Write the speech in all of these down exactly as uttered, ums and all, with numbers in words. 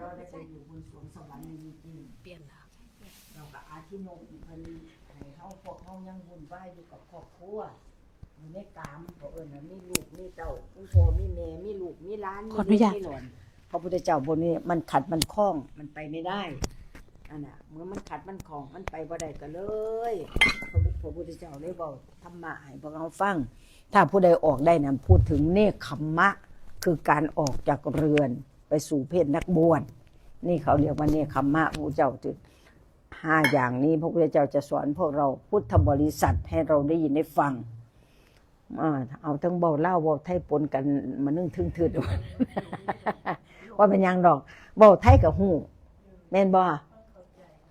ก็ได้ไปอยู่บนสวงสวรรค์ในจริงๆ เปลี่ยนแล้ว เราก็อาทินกอีกคนนี้ให้เฮาพวกเฮายังวุ่นวายอยู่กับครอบครัว อยู่ในกามเขาเอิ้นว่ามีลูกมีเต้า มีพ่อมีแม่ มีลูกมีหลาน ขออนุญาต มีลูกมีหลาน พระพุทธเจ้าบนนี้มันขัดมันข้อง มันไปไม่ได้ อันน่ะ เมื่อมันขัดมันข้อง มันไปบ่ได้ก็เลย พระพุทธเจ้าเลยบอกธรรมะให้พวกเราฟัง ถ้าผู้ใดออกได้นั้นพูดถึงเนคขมมะ คือการออกจากเรือนไปสู่เพศนักบวช นี่เขาเรียกว่าเนคขมมะ พระพุทธเจ้าจึงห้าอย่างนี้ พระพุทธเจ้าจะสอนพวกเราพุทธบริษัทให้เราได้ยินได้ฟัง อ่า เอาทั้งเว้าลาวเว้าไทยปนกันมานึ่งทึ่งทืด ว่าเป็นหยังดอก เว้าไทยกับฮู้ แม่นบ่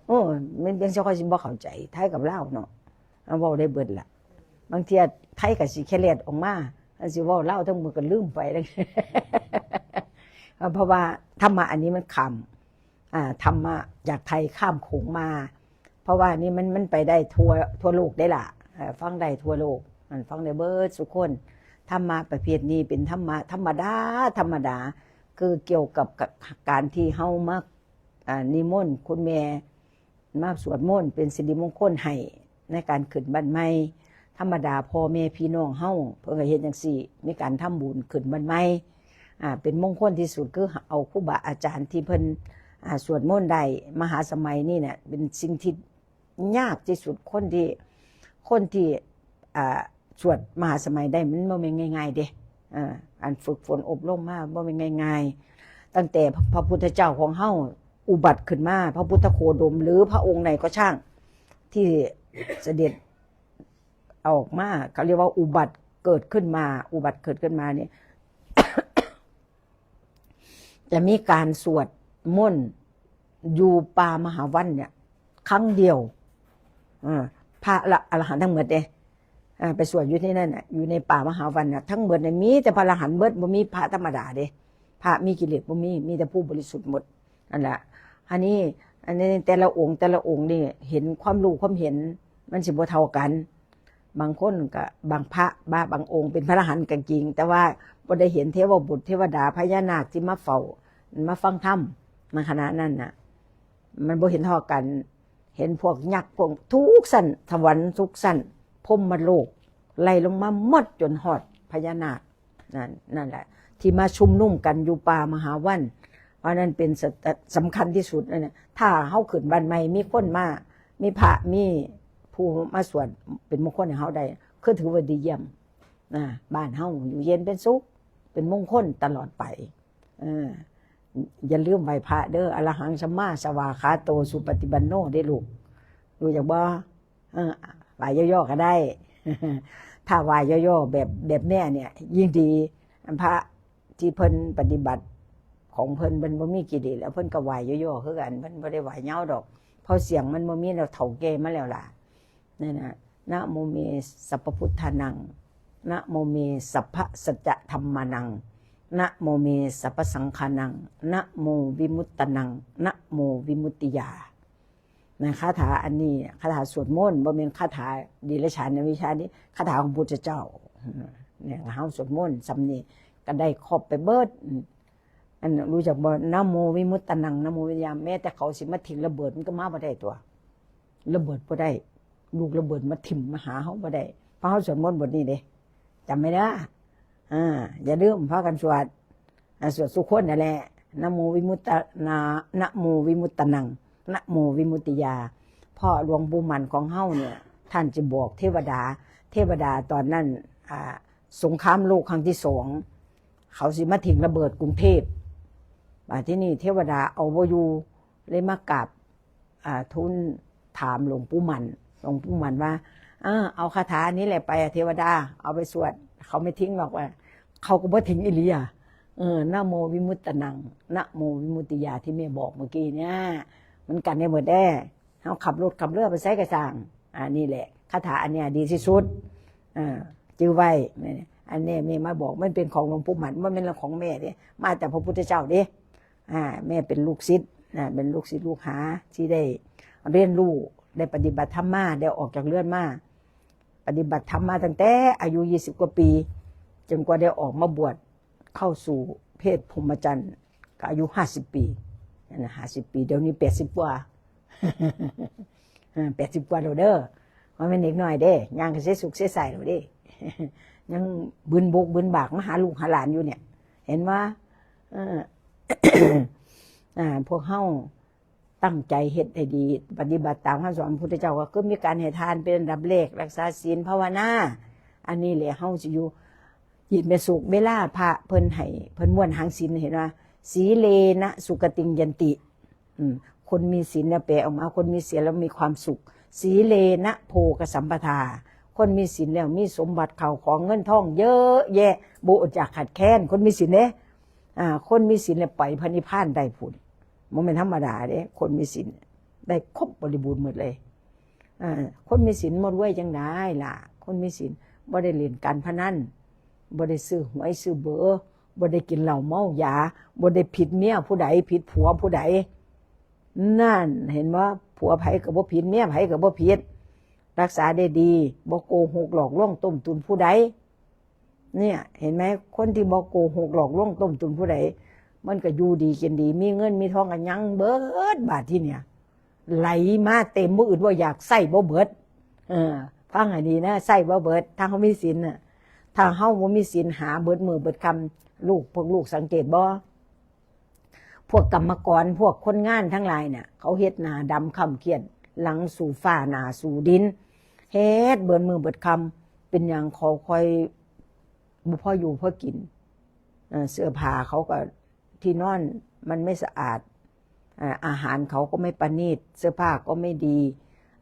โอ้ มันเป็นเสียข้อยสิบ่เข้าใจ ไทยกับลาวเนาะ เอาเว้าได้เบิดล่ะ บางเทื่อไทยก็สิแค่แลดออกมา อันสิเว้าลาวทั้งหมดก็ลืมไปแล้ว เพราะว่าธรรมะอันนี้มันข้าม อ่า ธรรมะจากไทยข้ามโขงมา เพราะว่านี่มัน มันไปได้ทั่ว ทั่วโลกได้ล่ะ เอ่อ ฟังได้ทั่วโลก มันฟังได้เบิดสุคน ธรรมะประเภทนี้เป็นธรรมะธรรมดา ธรรมดา คือเกี่ยวกับ กับการที่เฮามา อ่า นิมนต์คุณแม่มาสวดมนต์เป็นสิริมงคลให้ในการขึ้นบ้านใหม่ ธรรมดาพ่อแม่พี่น้องเฮาเพิ่นก็เฮ็ดจังซี่ มีการทำบุญขึ้นบ้านใหม่ อ่า เป็นมงคลที่สุดคือเอาครูบาอาจารย์ที่เพิ่น อ่า สวดมนต์ได้ มหาสมัยนี่เนี่ยเป็นสิ่งที่ยากที่สุด คนที่ คนที่ อ่า สวดมหาสมัยได้มันบ่แม่นง่ายๆเด้ อ่า อันฝึกฝนอบรมมาบ่แม่นง่ายๆ ตั้งแต่พระพุทธเจ้าของเฮาอุบัติขึ้นมา พระพุทธโคดมหรือพระองค์ไหนก็ช่าง ที่เสด็จออกมา เขาเรียกว่าอุบัติเกิดขึ้นมา อุบัติเกิดขึ้นมาเนี่ย จะมีการสวดมนต์อยู่ป่ามหาวันเนี่ย ครั้งเดียว อ่า พระละอรหันต์ทั้งหมดเด้ อ่า ไปสวดอยู่ที่นั่นน่ะ อยู่ในป่ามหาวันน่ะ ทั้งหมดน่ะมีแต่พระอรหันต์เบิด บ่มีพระธรรมดาเด้ พระมีกิเลสบ่มี มีแต่ผู้บริสุทธิ์หมด นั่นแหละ อันนี้ อันนี้แต่ละองค์ แต่ละองค์นี่เห็นความรู้ความเห็น มันสิบ่เท่ากัน บางคนก็ บางพระ บา บางองค์เป็นพระอรหันต์ก็จริง แต่ว่าบ่ได้เห็นเทวบุตรเทวดาพญานาคที่มาเฝ้า มาฟังธรรมในขณะนั้นน่ะ มันบ่เห็นเท่ากัน เห็นพวกยักษ์พวกทุกชั้น สวรรค์ทุกชั้น พรหมโลก ไล่ลงมาหมดจนฮอดพญานาค นั่น นั่นแหละ ที่มาชุมนุมกันอยู่ป่ามหาวัน เพราะนั้นเป็นสะ สำคัญที่สุดนั่นน่ะ ถ้าเฮาขึ้นบ้านใหม่ มีคนมา มีพระ มีผู้มาสวดเป็นมงคลให้เฮาได้ คือถือว่าดีเยี่ยม นะ บ้านเฮาอยู่เย็นเป็นสุข เป็นมงคลตลอดไป เออ อย่าลืมไหว้พระเด้อ อรหังสัมมาสวากขาโต สุปฏิปันโน เด้อลูก รู้จักบ่ เออ ไหว้ย่อๆก็ได้ ถ้าไหว้ย่อๆแบบ แบบแม่เนี่ย ยิ่งดี อันพระที่เพิ่นปฏิบัติของเพิ่น เพิ่นบ่มีกิเลสแล้ว เพิ่นก็ไหว้ย่อๆคือกัน เพิ่นบ่ได้ไหว้ยาวดอก เพราะเสียงมันบ่มีแล้ว เฒ่าแก่มาแล้วล่ะ นั่นน่ะ นะโมเม สัพพพุทธานัง นะโมเม สัพพสัจจะธัมมานัง นะโมเม สัพพสังฆานัง นะโมวิมุตตานัง นะโมวิมุตติยา นะ คาถาอันนี้ คาถาสวดมนต์ บ่แม่นคาถาเดรัจฉานวิชานี้ คาถาของพุทธเจ้า เนี่ย เฮาสวดมนต์ส่ำนี้ก็ได้ครบไปเบิด อันรู้จักบ่ นะโมวิมุตตานัง นะโมวิยา แม้แต่เขาสิมาทิ้งระเบิดมันก็มาบ่ได้ตัว ระเบิดบ่ได้ ลูกระเบิดมาถิ่มมาหาเฮาบ่ได้ เพราะเฮาสวดมนต์บทนี้เด้ จำไว้เด้อ อ่า อย่าลืมพากันสวด อ่า สวดสุคนนั่นแหละ นะโมวิมุตตานา นะโมวิมุตตานัง นะโมวิมุตติยา เพราะหลวงปู่มั่นของเฮาเนี่ย ท่านจะบอกเทวดา เทวดาตอนนั้น อ่า สงครามโลกครั้งที่สอง เขาสิมาทิ้งระเบิดกรุงเทพฯ บาดที่นี่เทวดาเอาบ่อยู่ เลยมากราบ อ่า ทูลถามหลวงปู่มั่น หลวงปู่มั่นว่า อ่า เอาคาถานี้แหละไปอะเทวดา เอาไปสวด เขาไม่ทิ้งหรอก ว่า เขาก็บ่ทิ้งอีหลีอะ เออ นะโมวิมุตตานัง นะโมวิมุตติยา ที่แม่บอกเมื่อกี้เนี่ย มันกันได้หมดแด้ เฮาขับรถขับเรือไปไสก็ซ่าง อ่า นี่แหละ คาถาอันเนี้ยดีที่สุด อ่า จื่อไว้ อันเนี้ยแม่มาบอก มันเป็นของหลวงปู่มั่น มันเป็นของแม่เด้ มาจากพระพุทธเจ้าเด้ อ่า แม่เป็นลูกศิษย์ อ่า เป็นลูกศิษย์ลูกหาที่ได้เรียนรู้ ได้ปฏิบัติธรรมมา ได้ออกจากเรือนมา ปฏิบัติธรรมมาตั้งแต่อายุยี่สิบกว่าปี จนกว่าได้ออกมาบวชเข้าสู่เพศพรหมจรรย์ ก็อายุห้าสิบปี นั่นน่ะ ห้าสิบปี เดี๋ยวนี้ แปดสิบ กว่า เออ แปดสิบ กว่าแล้วเด้อ ว่าแม่นเด็กน้อยเด้ ย่างก็เสยสุกเสยใสแล้วเด้ ยังบึนบกบึนบากมาหาลูกหาหลานอยู่เนี่ย เห็นว่า เออ อ่า พวกเฮาตั้งใจเฮ็ดให้ดี ปฏิบัติตามคำสอนพระพุทธเจ้า ก็คือมีการให้ทานเป็นอันดับแรก รักษาศีล ภาวนา อันนี้แหละเฮาสิอยู่ ยินเป็นสุข เวลาพระเพิ่นให้ เพิ่นม้วนหางศีล เห็นว่า สีเลนะสุคติงยันติ อืม คนมีศีลเนี่ย แปลออกมา คนมีศีลแล้วมีความสุข สีเลนะโภคสัมปทา คนมีศีลแล้วมีสมบัติเข้าของเงินทองเยอะแยะ บ่อดอยากขาดแคลน คนมีศีลเด้ อ่า คนมีศีลเนี่ยไปพระนิพพานได้พุ้น บ่แม่นธรรมดาเด้ คนมีศีลได้ครบบริบูรณ์หมดเลย อ่า คนมีศีลบ่รวยจังได๋ล่ะ คนมีศีลบ่ได้เล่นการพนัน บ่ได้ซื้อหวยซื้อเบอร์ บ่ได้กินเหล้าเมายา บ่ได้ผิดเมียผู้ใด ผิดผัวผู้ใด นั่น เห็นบ่ ผัวไผก็บ่ผิด เมียไผก็บ่ผิด รักษาได้ดี บ่โกหกหลอกลวงต้มตุ๋นผู้ใด เนี่ย เห็นไหม คนที่บ่โกหกหลอกลวงต้มตุ๋นผู้ใด มันก็อยู่ดีกินดี มีเงินมีทองก็ยังเบิด บาดทีเนี่ย ไหลมาเต็ม บ่อึดบ่อยาก ใช้บ่เบิด เออ ฟังให้ดีนะ ใช้บ่เบิด ถ้าเฮามีศีลน่ะ ถ้าเฮาบ่มีศีล หาเบิดมื้อเบิดค่ำ ลูก พวกลูกสังเกตบ่ พวกกรรมกร พวกคนงานทั้งหลายน่ะ เขาเฮ็ดหน้าดำคร่ำเครียด หลังสู่ฟ้าหน้าสู่ดิน เฮ็ดเบิดมื้อเบิดค่ำ เป็นหยังเขาค่อยบ่พออยู่พอกิน เอ่อ เสื้อผ้าเขาก็ ที่นอนมันไม่สะอาด อ่า อาหารเขาก็ไม่ประณีต เสื้อผ้าก็ไม่ดี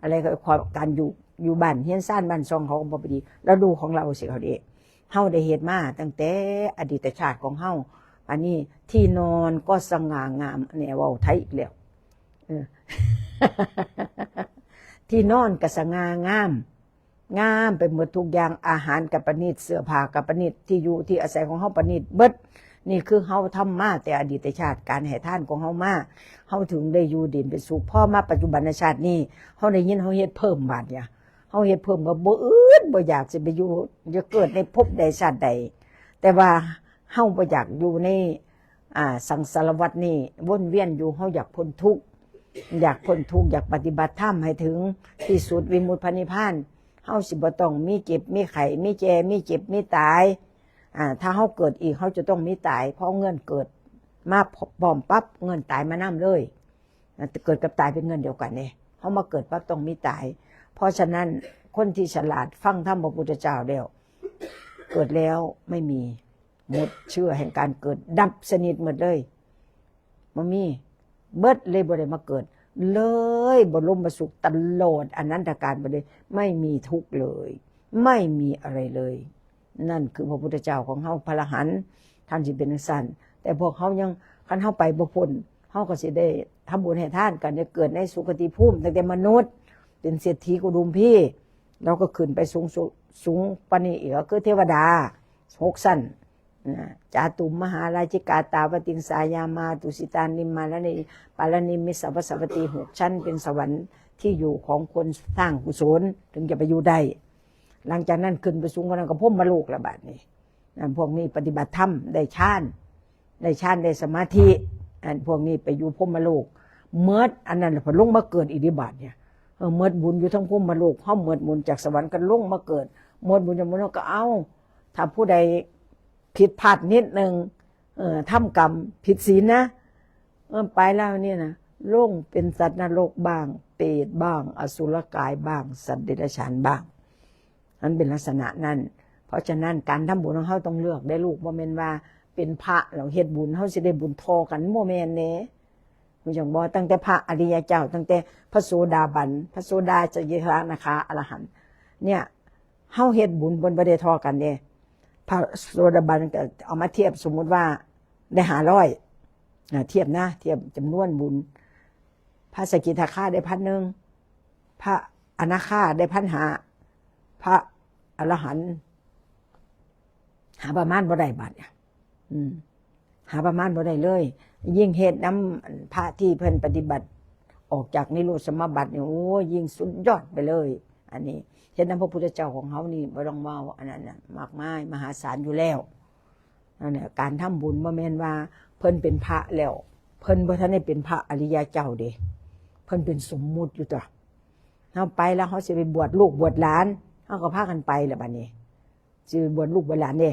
อะไรก็ความ การอยู่ อยู่บ้านเฮือนซานบ้านช่องเขาก็บ่ดี แล้วดูของเราสิ เขาเด้ เฮาได้เฮ็ดมาตั้งแต่อดีตชาติของเฮา อันนี้ที่นอนก็สง่างาม เนี่ยเว้าไทยอีกแล้ว เออ ที่นอนก็สง่างาม งามไปหมดทุกอย่าง อาหารก็ประณีต เสื้อผ้าก็ประณีต ที่อยู่ที่อาศัยของเฮาประณีตเบิด นี่คือเฮาทำมาแต่อดีตชาติ การให้ทานของเฮามา เฮาถึงได้อยู่ดีเป็นสุข พอมาปัจจุบันชาตินี้ เฮาได้ยิน เฮาเฮ็ดเพิ่ม บาดเนี่ย เฮาเฮ็ดเพิ่ม ก็บ่อึดบ่อยากสิไปอยู่ จะเกิดในภพใดชาติใด แต่ว่าเฮาบ่อยากอยู่ใน อ่า สังสารวัฏนี่ วนเวียนอยู่ เฮาอยากพ้นทุกข์ อยากพ้นทุกข์ อยากปฏิบัติธรรมให้ถึงที่สุด วิมุตติพระนิพพาน เฮาสิบ่ต้องมีเจ็บมีไข้ มีแก่มีเจ็บมีตาย อ่า ถ้าเฮาเกิดอีก เฮาจะต้องมีตาย เพราะเงินเกิดมาพร้อมปั๊บ เงินตายมานำเลย อ่า เกิดกับตายเป็นเงินเดียวกันเด้ เฮามาเกิดปั๊บต้องมีตาย เพราะฉะนั้นคนที่ฉลาดฟังธรรมพระพุทธเจ้าแล้ว เกิดแล้วไม่มี หมดเชื้อแห่งการเกิด ดับสนิทหมดเลย บ่มี เบิดเลย บ่ได้มาเกิดเลย บรมสุขตลอดอนันตกาลไปเลย ไม่มีทุกข์เลย ไม่มีอะไรเลย นั่นคือพระพุทธเจ้าของเฮา พระอรหันต์ ท่านสิเป็นจั่งซั้น แต่พวกเฮายัง คันเฮาไปบ่พ้น เฮาก็สิได้ทำบุญให้ทานกัน ได้เกิดในสุคติภูมิ ตั้งแต่มนุษย์ เป็นเศรษฐีกุดุมพี เราก็ขึ้นไปสูงสุด สูงปานนี้อีก ก็คือเทวดาหกชั้น นะ จาตุมมหาราชิกา ตาวติงสายามา ตุสิตานิมมาลานิ ปาลานิมิตสวัสวัตตี หกชั้น เป็นสวรรค์ที่อยู่ของคนสร้างกุศล ถึงจะไปอยู่ได้ หลังจากนั้นขึ้นไปสูงกว่านั้นก็พรหมโลกละบาดนี้ นั่น พวกนี้ปฏิบัติธรรม ได้ฌาน ได้ฌาน ได้สมาธิ อันพวกนี้ไปอยู่พรหมโลก เมิดอันนั้นแล้วพอลงมาเกิดอีกเด้บาดเนี่ย เออ เมิดบุญอยู่ทั้งพรหมโลก เฮาเมิดบุญจากสวรรค์ก็ลงมาเกิด เมิดบุญจากมนุษย์ก็เอา ถ้าผู้ใดผิดพลาดนิดนึง เออ ทำกรรมผิดศีลนะ เออ ไปแล้วเนี่ยนะ ลงเป็นสัตว์นรกบ้าง เปรตบ้าง อสุรกายบ้าง สัตว์เดรัจฉานบ้าง มันเป็นลักษณะนั้น เพราะฉะนั้นการทำบุญของเฮาต้องเลือกได้ลูก บ่แม่นว่าเป็นพระแล้วเฮ็ดบุญ เฮาสิได้บุญเท่ากัน บ่แม่นเด้ รู้จักบ่ ตั้งแต่พระอริยเจ้า ตั้งแต่พระโสดาบัน พระโสดา สกิทาคา อนาคา อรหันต์ เนี่ย เฮาเฮ็ดบุญเพิ่นบ่ได้เท่ากันเด้ พระโสดาบันก็เอามาเทียบ สมมุติว่าได้ห้าร้อย อ่า เทียบนะ เทียบจำนวนบุญ พระสกิทาคาได้พันหนึ่ง พระอนาคาได้พันห้า พระอรหันต์ หาประมาณบ่ได้บาดเนี่ย อืม หาประมาณบ่ได้เลย ยิ่งเฮ็ดนำพระที่เพิ่นปฏิบัติออกจากนิโรธสมาบัติเนี่ย โอ้ย ยิ่งสุดยอดไปเลย อันนี้ เฮ็ดนำพระพุทธเจ้าของเฮานี่บ่ต้องเว้า อันนั้นน่ะ มากมายมหาศาลอยู่แล้ว นั่นแหละ การทำบุญบ่แม่นว่าเพิ่นเป็นพระแล้ว เพิ่น เพิ่นบ่ทันได้เป็นพระอริยะเจ้าเด้ เพิ่นเป็นสมมุติอยู่ตัว เฮาไปแล้วเฮาสิไปบวชลูกบวชหลาน เฮาก็พากันไปละบัดนี้ สิไปบวชลูกบวชหลานเด้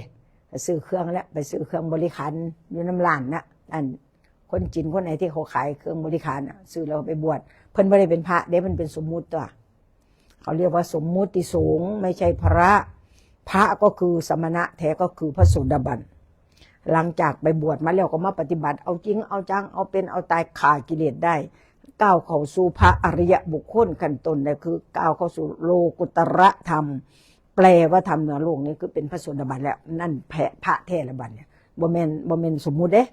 ไปซื้อเครื่องแล้ว ไปซื้อเครื่องบริขารอยู่นำร้านน่ะ อันคนจีนคนไหนที่เขาขายเครื่องบริขารน่ะ ซื้อแล้วไปบวช เพิ่นบ่ได้เป็นพระเด้ มันเป็นสมมุติตัว เขาเรียกว่าสมมุติสงฆ์ ไม่ใช่พระ พระก็คือสมณะแท้ก็คือพระโสดาบัน หลังจากไปบวชมาแล้วก็มาปฏิบัติเอาจริงเอาจัง เอาเป็นเอาตาย ฆ่ากิเลสได้ ก้าวเข้าสู่พระอริยบุคคลขั้นต้น นั่นคือก้าวเข้าสู่โลกุตระธรรม แปลว่าธรรมเหนือโลกนี่คือเป็นพระโสดาบันแล้ว นั่นแพะพระแท้ละบัดเนี่ย บ่แม่น บ่แม่นสมมุติเด้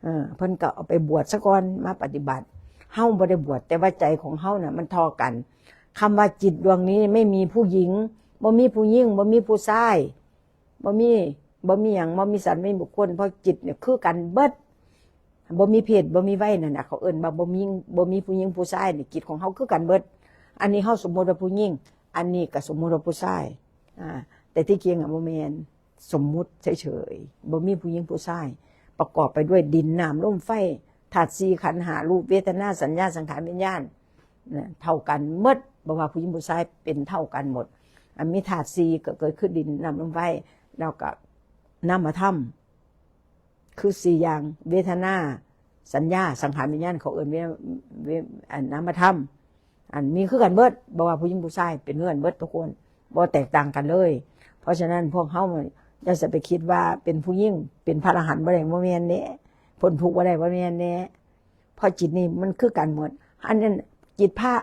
เออ เพิ่นก็เอาไปบวชซะก่อน มาปฏิบัติ เฮาบ่ได้บวช แต่ว่าใจของเฮาน่ะมันท่อกัน คำว่าจิตดวงนี้ไม่มีผู้หญิง บ่มีผู้หญิง บ่มีผู้ชาย บ่มี บ่มีหยัง บ่มีสัตว์ บ่มีบุคคล เพราะจิตเนี่ยคือกันเบิด บ่มีเพศ บ่มีวัยนั่นน่ะ เขาเอิ้นว่าบ่มี บ่มีผู้หญิงผู้ชายนี่ จิตของเฮาคือกันเบิด อันนี้เฮาสมมุติว่าผู้หญิง อันนี้ก็สมมุติว่าผู้ชาย อ่า แต่ที่จริงอะบ่แม่น สมมุติเฉยๆ บ่มีผู้หญิงผู้ชาย ประกอบไปด้วยดิน น้ำ ลม ไฟ ธาตุสี่ ขันธ์ห้า รูป เวทนา สัญญา สังขาร วิญญาณ นะ เท่ากันหมด บ่ว่าผู้หญิงผู้ชายเป็นเท่ากันหมด อันมีธาตุสี่ก็เกิดขึ้นดิน น้ำ ลม ไฟ แล้วก็นามธรรม คือสี่อย่าง เวทนา สัญญา สังขาร วิญญาณ เขาเอิ้นเว เว อันนามธรรม อันมีคือกันเบิด บ่ว่าผู้หญิงผู้ชายเป็นคือกันเบิดทุกคน บ่แตกต่างกันเลย เพราะฉะนั้นพวกเฮาอย่าจะไปคิดว่าเป็นผู้หญิงเป็นพระอรหันต์บ่ได้ บ่แม่นเด้ พ้นทุกข์บ่ได้ บ่แม่นเด้ เพราะจิตนี่มันคือกันหมด อันนั้นจิตพระ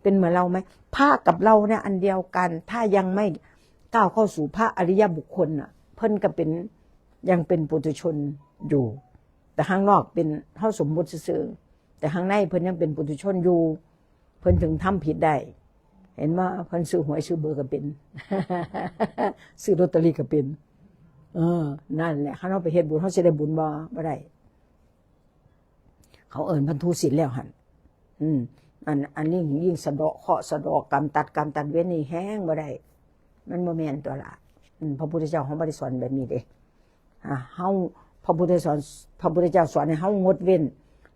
เป็นเหมือนเราไหม พระกับเราเนี่ยอันเดียวกัน ถ้ายังไม่ก้าวเข้าสู่พระอริยบุคคลน่ะ เพิ่นก็เป็น ยังเป็นปุถุชนอยู่ แต่ข้างนอกเป็น เฮาสมมุติซื่อๆ แต่ข้างในเพิ่นยังเป็นปุถุชนอยู่ เพิ่นถึงทำผิดได้ เห็นบ่ เพิ่นซื้อหวยซื้อเบอร์ก็เป็น ซื้อลอตเตอรี่ก็เป็น เออ นั่นแหละ คันเฮาไปเฮ็ดบุญ เฮาสิได้บุญบ่ บ่ได้ เขาเอิ้นเพิ่นถือศีลแล้วหั่น อืม อัน อันนี้ยิ่งสะเดาะเคราะห์สะเดาะกรรม ตัดกรรมตัดเวรนี่แฮงบ่ได้ มันบ่แม่นตัวละ อืม พระพุทธเจ้าเฮาบ่ได้สอนแบบนี้เด้ อ่า เฮา พระพุทธสอน พระพุทธเจ้าสอนให้เฮางดเว้น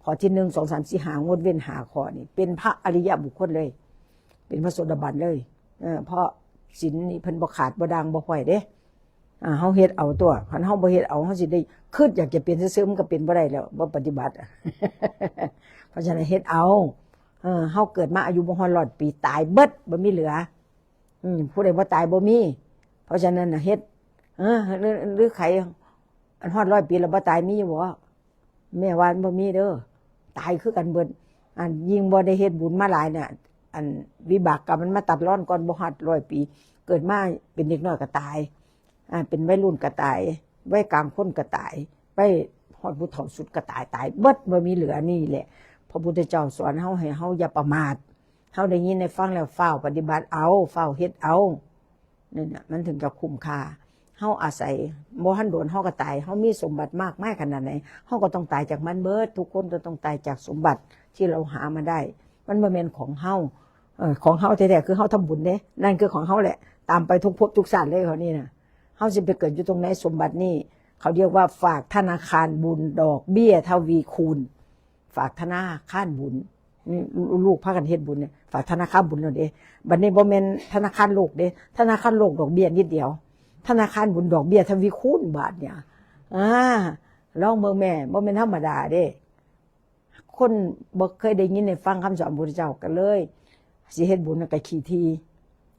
ข้อที่หนึ่ง สอง สาม สี่ ห้า งดเว้นห้าข้อนี่ เป็นพระอริยบุคคลเลย เป็นพระโสดาบันเลย เออ เพราะศีลนี่เพิ่นบ่ขาดบ่ด่างบ่พร้อยเด้ อ่า เฮาเฮ็ดเอาตัว คันเฮาบ่เฮ็ดเอา เฮาสิได้คิดอยากจะเป็นซื่อๆ มันก็เป็นบ่ได้แล้ว บ่ปฏิบัติ เพราะฉะนั้นเฮ็ดเอา เออ เฮาเกิดมาอายุบ่ฮอดร้อยปี ตายเบิด บ่มีเหลือ อืม ผู้ใดบ่ตายบ่มี เพราะฉะนั้นน่ะเฮ็ด เออ หรือ หรือไข อันฮอดร้อยปีแล้วบ่ตายมีอยู่บ่ แม่ว่ามันบ่มีเด้อ ตายคือกันเบิด อันยิ่งบ่ได้เฮ็ดบุญมาหลายเนี่ย อันวิบากกรรมมันมาตัดรอนก่อน บ่ฮอดร้อยปี เกิดมาเป็นเด็กน้อยก็ตาย อ่า เป็นวัยรุ่นก็ตาย วัยกลางคนก็ตาย วัยฮอดผู้เฒ่าสุดก็ตาย ตายเบิด บ่มีเหลือ นี่แหละ พระพุทธเจ้าสอนเฮาให้เฮาอย่าประมาท เฮาได้ยินได้ฟังแล้วฟ้าวปฏิบัติเอา ฟ้าวเฮ็ดเอา นั่นน่ะ มันถึงจะคุ้มค่า เฮาอาศัย บ่ทันโดนเฮาก็ตาย เฮามีสมบัติมากมายขนาดไหน เฮาก็ต้องตายจากมันเบิด ทุกคนก็ต้องตายจากสมบัติที่เราหามาได้ มันบ่แม่นของเฮา เออ ของเฮาแท้ๆ คือเฮาทำบุญเด้ นั่นคือของเฮาแหละ ตามไปทุกภพทุกชาติเลยคราวนี้น่ะ เฮาสิไปเกิดอยู่ตรงไหน สมบัตินี่ เขาเรียกว่าฝากธนาคารบุญ ดอกเบี้ยทวีคูณ ฝากธนาคารบุญ นี่ลูกพากันเฮ็ดบุญเนี่ย ฝากธนาคารบุญแล้วเด้ บัดนี้บ่แม่นธนาคารโลกเด้ ธนาคารโลกดอกเบี้ยนิดเดียว ธนาคารบุญดอกเบี้ยทวีคูณบาดเนี่ย อ่า ลองเบิ่งแม่ บ่แม่นธรรมดาเด้ คนบ่เคยได้ยินได้ฟังคำสอนพระพุทธเจ้าก็เลย สิเฮ็ดบุญก็ขี้ถี่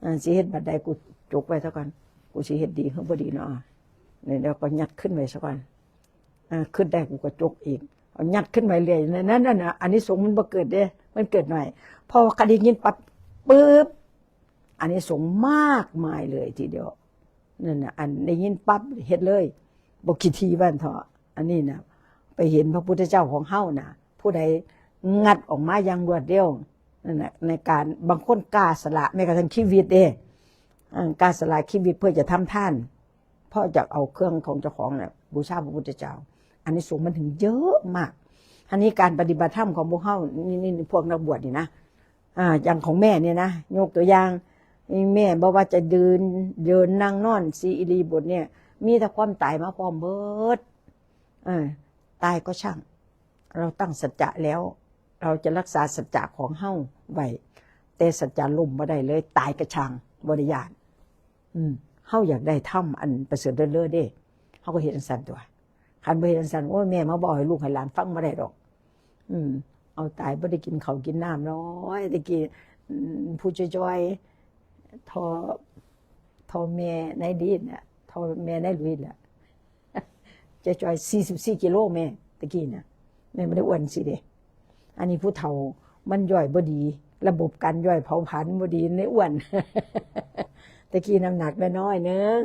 อ่า สิเฮ็ดบัดใดกูจกไว้เท่ากัน กูสิเฮ็ดดีหรือบ่ดีเนาะ เนี่ย เดี๋ยวก็ยัดขึ้นไว้ซะก่อน อ่า ขึ้นได้กูก็จกอีก เอายัดขึ้นไว้เรื่อย นั่น นั่นน่ะ อานิสงส์มันบ่เกิดเด้ มันเกิดหน่อย พอคันได้ยินปั๊บ ปึ๊บ อานิสงส์มากมายเลยทีเดียว นั่นน่ะ อันได้ยินปั๊บเฮ็ดเลย บ่ขี้ถี่ว่าซั่นเถาะ อันนี้น่ะ ไปเห็นพระพุทธเจ้าของเฮาน่ะ ผู้ใดงัดออกมาอย่างรวดเร็ว นั่นน่ะ ในการ บางคนกล้าสละแม้กระทั่งชีวิตเด้ อ่า กล้าสละชีวิตเพื่อจะทำทาน เพราะจะเอาเครื่องของเจ้าของน่ะบูชาพระพุทธเจ้า อานิสงส์มันถึงเยอะมาก อันนี้การปฏิบัติธรรมของพวกเฮา นี่ นี่ นี่พวกนักบวชนี่นะ อ่า อย่างของแม่เนี่ยนะ ยกตัวอย่าง แม่บ่ว่าจะเดิน เดิน นั่ง นอน สี่อิริยาบถเนี่ย มีแต่ความตายมาพร้อมเบิด เออ ตายก็ช่าง เราตั้งสัจจะแล้ว เราจะรักษาสัจจะของเฮาไว้ แต่สัจจะล้มบ่ได้เลย ตายกะช่าง บ่ได้ย้าน อืม เฮาอยากได้ธรรมอันประเสริฐเลิศๆเด้ เฮาก็เฮ็ดจั่งซั้นตั่ว คันบ่เฮ็ดจั่งซั้น โอ้ย แม่มาเว้าให้ลูกให้หลานฟังบ่ได้ดอก อืม เอาตาย บ่ได้กินข้าวกินน้ำน้อย แต่กี้ อืม ผู้จ่อยๆ ท่อ ท่อแม่นายดีนน่ะ ท่อแม่นายลุยน่ะ จ่อยๆ สี่สิบสี่กิโลแม่ แต่กี้น่ะ แม่บ่ได้อ้วนสิเด้ อันนี้ผู้เฒ่ามันย่อยบ่ดี ระบบการย่อยเผาผลาญบ่ดี เลยอ้วน แต่กี้น้ำหนักน้อยๆนึง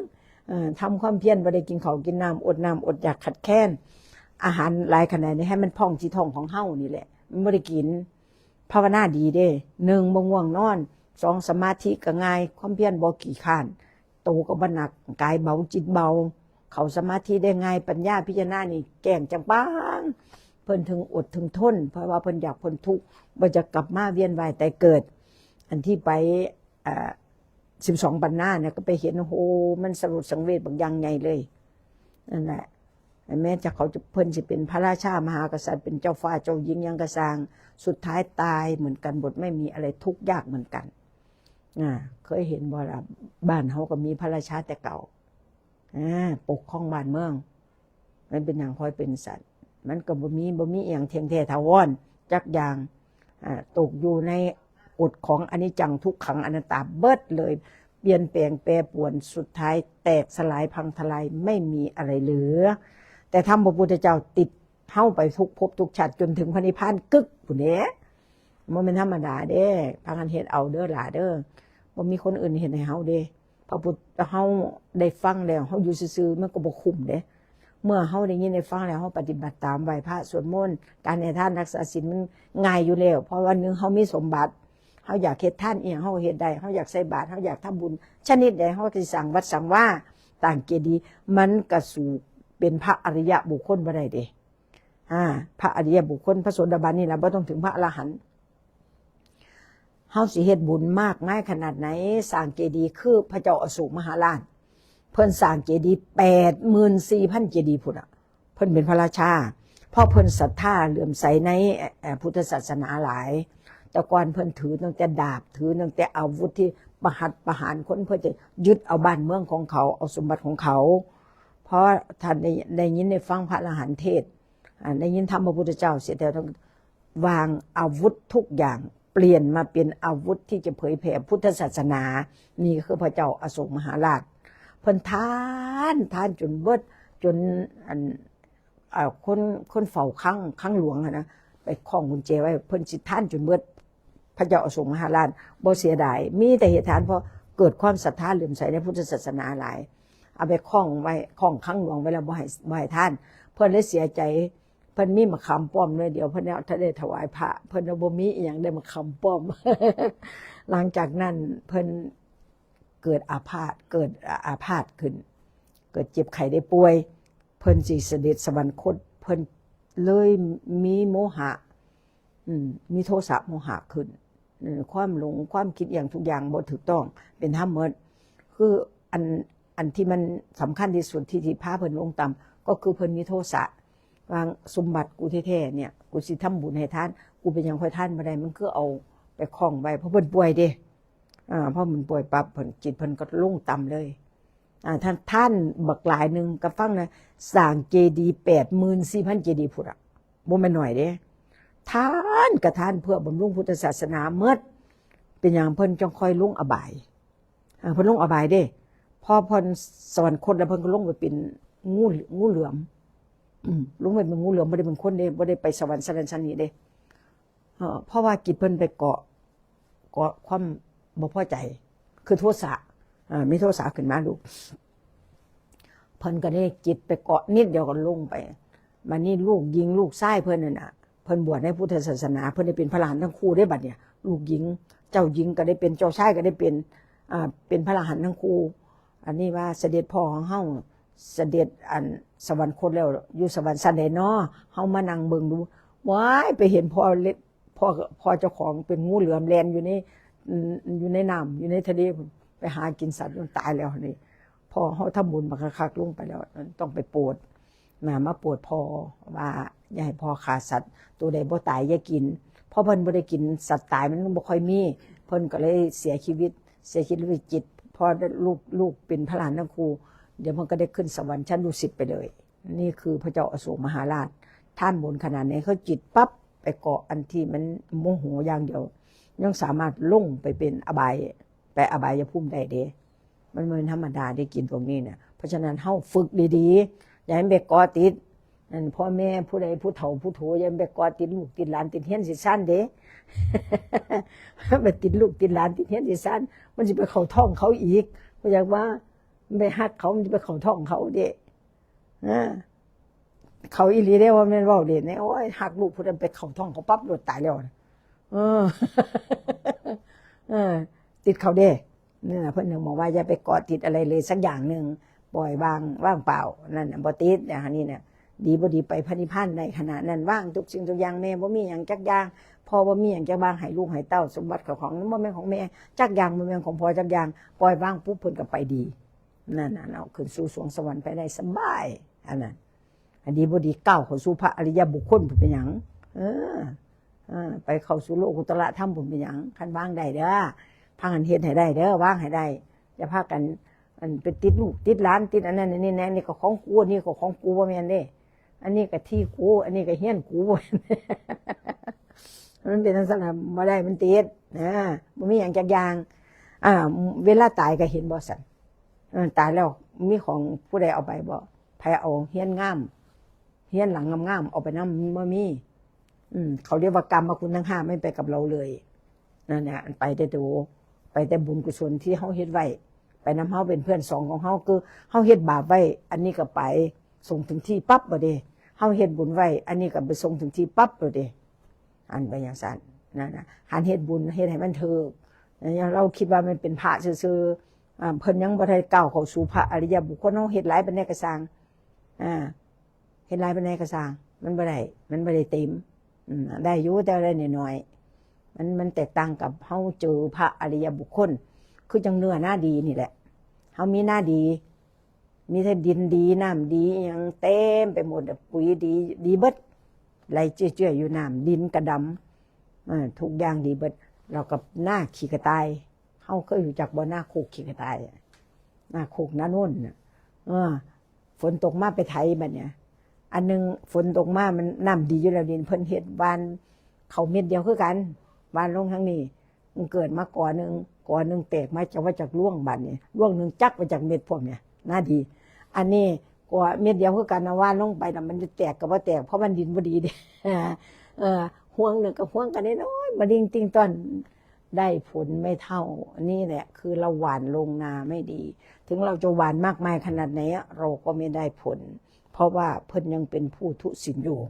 เอ่อ ทำความเพียร บ่ได้กินข้าวกินน้ำ อดน้ำอดอยากขาดแคลน อาหารหลายขนาดนี้ ให้มันพองที่ท้องของเฮานี่แหละ มันบ่ได้กิน ภาวนาดีเด้ หนึ่ง บ่ง่วงนอน สอง สมาธิก็ง่าย ความเพียรบ่ขี้คร้าน โตก็บ่หนัก กายเบาจิตเบา เข้าสมาธิได้ง่าย ปัญญาพิจารณานี่แจ้งจังปัง เพิ่นถึงอดถึงทน เพราะว่าเพิ่นอยากพ้นทุกข์ บ่อยากกลับมาเวียนว่ายตายเกิด อันที่ไป อ่า สิบสองปันนาเนี่ย ก็ไปเห็น โอ้โห มันสลดสังเวชบักอย่างใหญ่เลย นั่นแหละ แม้จะเขาจะ เพิ่นสิเป็นพระราชามหากษัตริย์ เป็นเจ้าฟ้าเจ้าหญิงหยังก็ซ่าง สุดท้ายตายเหมือนกันหมด ไม่มีอะไร ทุกข์ยากเหมือนกัน อ่า เคยเห็นบ่ล่ะ บ้านเฮาก็มีพระราชาแต่เก่า อ่า ปกครองบ้านเมือง มันเป็นหยังค่อยเป็นสัตว์ มันก็บ่มี บ่มีอีหยังเที่ยงแท้ถาวรจักอย่าง อ่า ตกอยู่ในกฎของอนิจจังทุกขังอนัตตาเบิดเลย เปลี่ยนแปลงแปรปรวน สุดท้ายแตกสลายพังทลาย ไม่มีอะไรเหลือ แต่ธรรมพระพุทธเจ้าติดเฮาไปทุกภพทุกชาติ จนถึงพระนิพพานกึกพุ้นเด้ บ่แม่นธรรมดาเด้ พากันเฮ็ดเอาเด้อหล่าเด้อ บ่มีคนอื่นเฮ็ดให้เฮาเด้ พระพุทธ เฮาได้ฟังแล้ว เฮาอยู่ซื่อๆ มันก็บ่คุ้มเด้ เมื่อเฮาได้ยินได้ฟังแล้ว เฮาปฏิบัติตาม ไหว้พระสวดมนต์ การให้ทานรักษาศีลมันง่ายอยู่แล้ว เพราะว่าหนึ่ง เฮามีสมบัติ เฮาอยากเฮ็ดทานอีหยัง เฮาก็เฮ็ดได้ เฮาอยากใส่บาตร เฮาอยากทำบุญชนิดใด เฮาก็สิสร้างวัดสร้างวา สร้างเจดีย์ มันก็สู้เป็นพระอริยะบุคคลบ่ได้เด้ อ่า พระอริยบุคคล พระโสดาบันนี่ล่ะ บ่ต้องถึงพระอรหันต์ เฮาสิเฮ็ดบุญมากมายขนาดไหน สร้างเจดีย์คือพระเจ้าอโศกมหาราช เพิ่นสร้างเจดีย์แปดหมื่นสี่พันเจดีย์พุ้นน่ะ เพิ่นเป็นพระราชา เพราะเพิ่นศรัทธาเหลื่อมใสใน เอ่อ พุทธศาสนาหลาย แต่ก่อนเพิ่นถือตั้งแต่ดาบ ถือตั้งแต่อาวุธที่ประหัตประหารคน เพื่อจะยึดเอาบ้านเมืองของเขา เอาสมบัติของเขา เพราะท่านได้ ได้ยินได้ฟังพระอรหันต์เทศน์ อ่า ได้ยินธรรมพระพุทธเจ้าเสร็จแล้ว ต้องวางอาวุธทุกอย่าง เปลี่ยนมาเป็นอาวุธที่จะเผยแผ่พุทธศาสนา นี่ก็คือพระเจ้าอโศกมหาราช เพิ่นทาน ทานจนเบิด จน อัน อ่า คน คนเฝ้าคลัง คลังหลวงหั้นนะ ไปคล้องกุญแจไว้ เพิ่นสิทานจนเบิด พระเจ้าอโศกมหาราชบ่เสียดาย มีแต่เฮ็ดทาน เพราะเกิดความศรัทธาเหลื่อมใสในพุทธศาสนาหลาย เอาไปคล้องไว้ คล้องคลังหลวงไว้แล้ว บ่ให้ บ่ให้ทาน เพิ่นเลยเสียใจ เพิ่นมีมะขามป้อมหน่วยเดียว เพิ่นเอา ถ้าได้ถวายพระ เพิ่นเอาบ่มีอีหยัง ได้มะขามป้อม หลังจากนั้นเพิ่นเกิดอาพาธ เกิดอาพาธขึ้น เกิดเจ็บไข้ได้ป่วย เพิ่นสิเสด็จสวรรคต เพิ่นเลยมีโมหะ อืม มีโทสะโมหะขึ้น อืม ความหลง ความคิดอย่างทุกอย่างบ่ถูกต้อง เป็นธรรมหมด คืออัน อันที่มันสำคัญที่สุดที่ ที่พาเพิ่นลงต่ำ ก็คือเพิ่นมีโทสะ ว่าสมบัติกูแท้ๆเนี่ย กูสิทำบุญให้ทาน กูเป็นหยังค่อยทานบ่ได้ มันคือเอาไปคล้องไว้ เพราะเพิ่นป่วยเด้ อ่า พอเพิ่นป่วยปั๊บ เพิ่น จิตเพิ่นก็ลงต่ำเลย อ่า ท่าน ท่านบักหลายหนึ่ง ก็ฟังนะ สร้างเจดีย์แปดหมื่นสี่พันเจดีย์พุ้นน่ะ บ่แม่นน้อยเด้ ทานก็ทานเพื่อบำรุงพุทธศาสนาหมด เป็นหยังเพิ่นจังค่อยลงอบาย อ่า เพิ่นลงอบายเด้ พอเพิ่นสวรรคตแล้ว เพิ่นก็ลงไปเป็นงู งูเหลือม อืม ลงไปเป็นงูเหลือม บ่ได้เป็นคนเด้ บ่ได้ไปสวรรค์สนั่นสนี่เด้ เอ่อ เพราะว่าจิตเพิ่นไปเกาะ เกาะความบ่พอใจ คือโทสะ อ่า มีโทสะขึ้นมาลูก เพิ่นก็ได้จิตไปเกาะนิดเดียวก็ลงไป บัดนี้ลูกหญิงลูกชายเพิ่นนั่นน่ะ เพิ่นบวชในพุทธศาสนา เพิ่นได้เป็นพระอรหันต์ทั้งคู่เด้บัดเนี่ย ลูกหญิง เจ้าหญิงก็ได้เป็น เจ้าชายก็ได้เป็น อ่า เป็นพระอรหันต์ทั้งคู่ อันนี้ว่าเสด็จพ่อของเฮา เสด็จอันสวรรคตแล้ว อยู่สวรรค์ชั้นใดน้อ เฮามานั่งเบิ่งดู ว้าย ไปเห็นพ่อเล็ก พ่อ พ่อเจ้าของเป็นงูเหลือมแล่นอยู่ใน อยู่ในน้ำ อยู่ในทะเลพู้น ไปหากินสัตว์จนตายแล้วนี่ พ่อเฮาทำบุญบักคักๆลงไปแล้ว ต้องไปโปรดนะ มาโปรดพ่อว่า อย่าให้พ่อฆ่าสัตว์ ตัวใดบ่ตายอย่ากิน เพราะเพิ่นบ่ได้กินสัตว์ตายมันบ่ค่อยมี เพิ่นก็เลยเสียชีวิต เสียชีวิตจิต พอลูก ลูกเป็นพระอรหันต์ทั้งคู่ เดี๋ยวมันก็ได้ขึ้นสวรรค์ชั้นดุสิตไปเลย นี่คือพระเจ้าอโศกมหาราช ท่านบุญขนาดไหน เขาจิตปั๊บไปเกาะอันที่มันโมโหอย่างเดียว ยังสามารถลงไปเป็นอบาย ไปอบายภูมิได้เด้ มันบ่แม่นธรรมดาได้กินพวกนี้เนี่ย เพราะฉะนั้นเฮาฝึกดีๆ อย่าให้มันไปเกาะติด นั่นพ่อแม่ผู้ใดผู้เฒ่าผู้โถ อย่าไปเกาะติดลูกติดหลานติดเฮียนสิซั่นเด้ ไปติดลูกติดหลานติดเฮียนสิซั่น มันสิไปเข้าท้องเขาอีก บ่อยากว่า มันไปฮักเขา มันสิไปเข้าท้องเขาเด้ อ่า เขาอีหลีเด้ ว่าแม่นเว้าเล่นเนี่ย โอ้ย ฮักลูกผู้นั้นไปเข้าท้องเขาปั๊บโลดตายแล้วนะ เออ เออ ติดเขาเด้ นี่นะ เพิ่นถึงบอกว่าอย่าไปเกาะติดอะไรเลยสักอย่างหนึ่ง ปล่อยวาง ว่างเปล่า นั่นน่ะ บ่ติด อย่างนี้น่ะ ดีบ่ดีไปพระนิพพานในขณะนั้น ว่างทุกสิ่งทุกอย่าง แม่บ่มีหยังจักอย่าง พ่อบ่มีหยังจักอย่าง ให้ลูกให้เต้า สมบัติเข้าของมันบ่แม่นของแม่จักอย่าง บ่แม่นของพ่อจักอย่าง ปล่อยวางปุ๊บ เพิ่นก็ไปดี นั่นน่ะ เอาขึ้นสู่สวงสวรรค์ไปได้สบาย อันนั้น อันดีบ่ดีก้าวเข้าสู่พระอริยบุคคลเป็นหยัง เออ เออ ไปเข้าสู่โลกุตระธรรมเป็นหยัง คันวางได้เด้อ พากันเฮ็ดให้ได้เด้อ วางให้ได้ อย่าพากัน อันไปติดลูกติดหลานติดอันนั้นอันนี้แน่ นี่ก็ของกู อันนี้ก็ของกู บ่แม่นเด้ อันนี้ก็ที่กู อันนี้ก็เฮียนกู มันเป็นจั่งซั่นน่ะ บ่ได้ มันติด นะ บ่มีหยังจักอย่าง อ่า เวลาตายก็เห็นบ่ซั่น เออ ตายแล้วมีของผู้ใดเอาไปบ่ ไผเอาเฮียนงาม เฮียนหลังงามๆ เอาไปนำ มันบ่มี อืม เขาเรียกว่ากามคุณทั้งห้าไม่ไปกับเราเลย นั่นน่ะ อันไปแต่โต ไปแต่บุญกุศลที่เฮาเฮ็ดไว้ ไปนำเฮาเป็นเพื่อนสองของเฮา คือเฮาเฮ็ดบาปไว้ อันนี้ก็ไป ส่งถึงที่ปั๊บบ่เด้ เฮาเฮ็ดบุญไว้ อันนี้ก็ไปส่งถึงที่ปั๊บบ่เด้ อันไปจั่งซั่น นั่นน่ะ หันเฮ็ดบุญ เฮ็ดให้มันถูก เราคิดว่ามันเป็นพระซื่อๆ อ่า เพิ่นยังบ่ทันก้าวเข้าสู่พระอริยบุคคล เฮาเฮ็ดหลายปานใดก็ซ่าง อ่า เฮ็ดหลายปานใดก็ซ่าง มันบ่ได้ มันบ่ได้เต็ม อืม ได้อยู่ แต่ได้น้อยๆ มัน มันแตกต่างกับเฮาเจอพระอริยบุคคล คือจั่งเนื้อนาดีนี่แหละ เฮามีนาดี มีแต่ดินดี น้ำดี อิหยังเต็มไปหมดอะ ปุ๋ยดี ดีเบิด ไหลเจื่อยๆ อยู่ น้ำ ดินกะดำ อ่า ทุกอย่างดีเบิด แล้วก็นาขี้กะต่าย เฮาเคยรู้จักบ่ นาโคกขี้กะต่ายอะ นาโคกนาโนนน่ะ เออ ฝนตกมาไปไถบัดเนี่ย อันหนึ่งฝนตกมามันน้ำดีอยู่แล้ว ดินเพิ่นเฮ็ดหว่านเข้าเม็ดเดียวคือกัน หว่านลงทางนี้ มันเกิดมากอหนึ่ง กอหนึ่งแตกมาจาก ว่าจากรวงบัดเนี่ย รวงหนึ่งจักมาจากเม็ดพวกเนี่ย นาดี อันนี้กอเม็ดเดียวคือกันนะ หว่านลงไปน่ะ มันจะแตกก็บ่แตก เพราะมันดินบ่ดีเด้ เออ ห่วงหนึ่งกับห่วงกันน้อยๆ มาดิงติงตอน ได้ผลไม่เท่า นี่แหละคือเราหว่านลงนาไม่ดี ถึงเราจะหว่านมากมายขนาดไหนอะ เราก็ไม่ได้ผล เพราะว่าเพิ่นยังเป็นผู้ทุศิลอยู่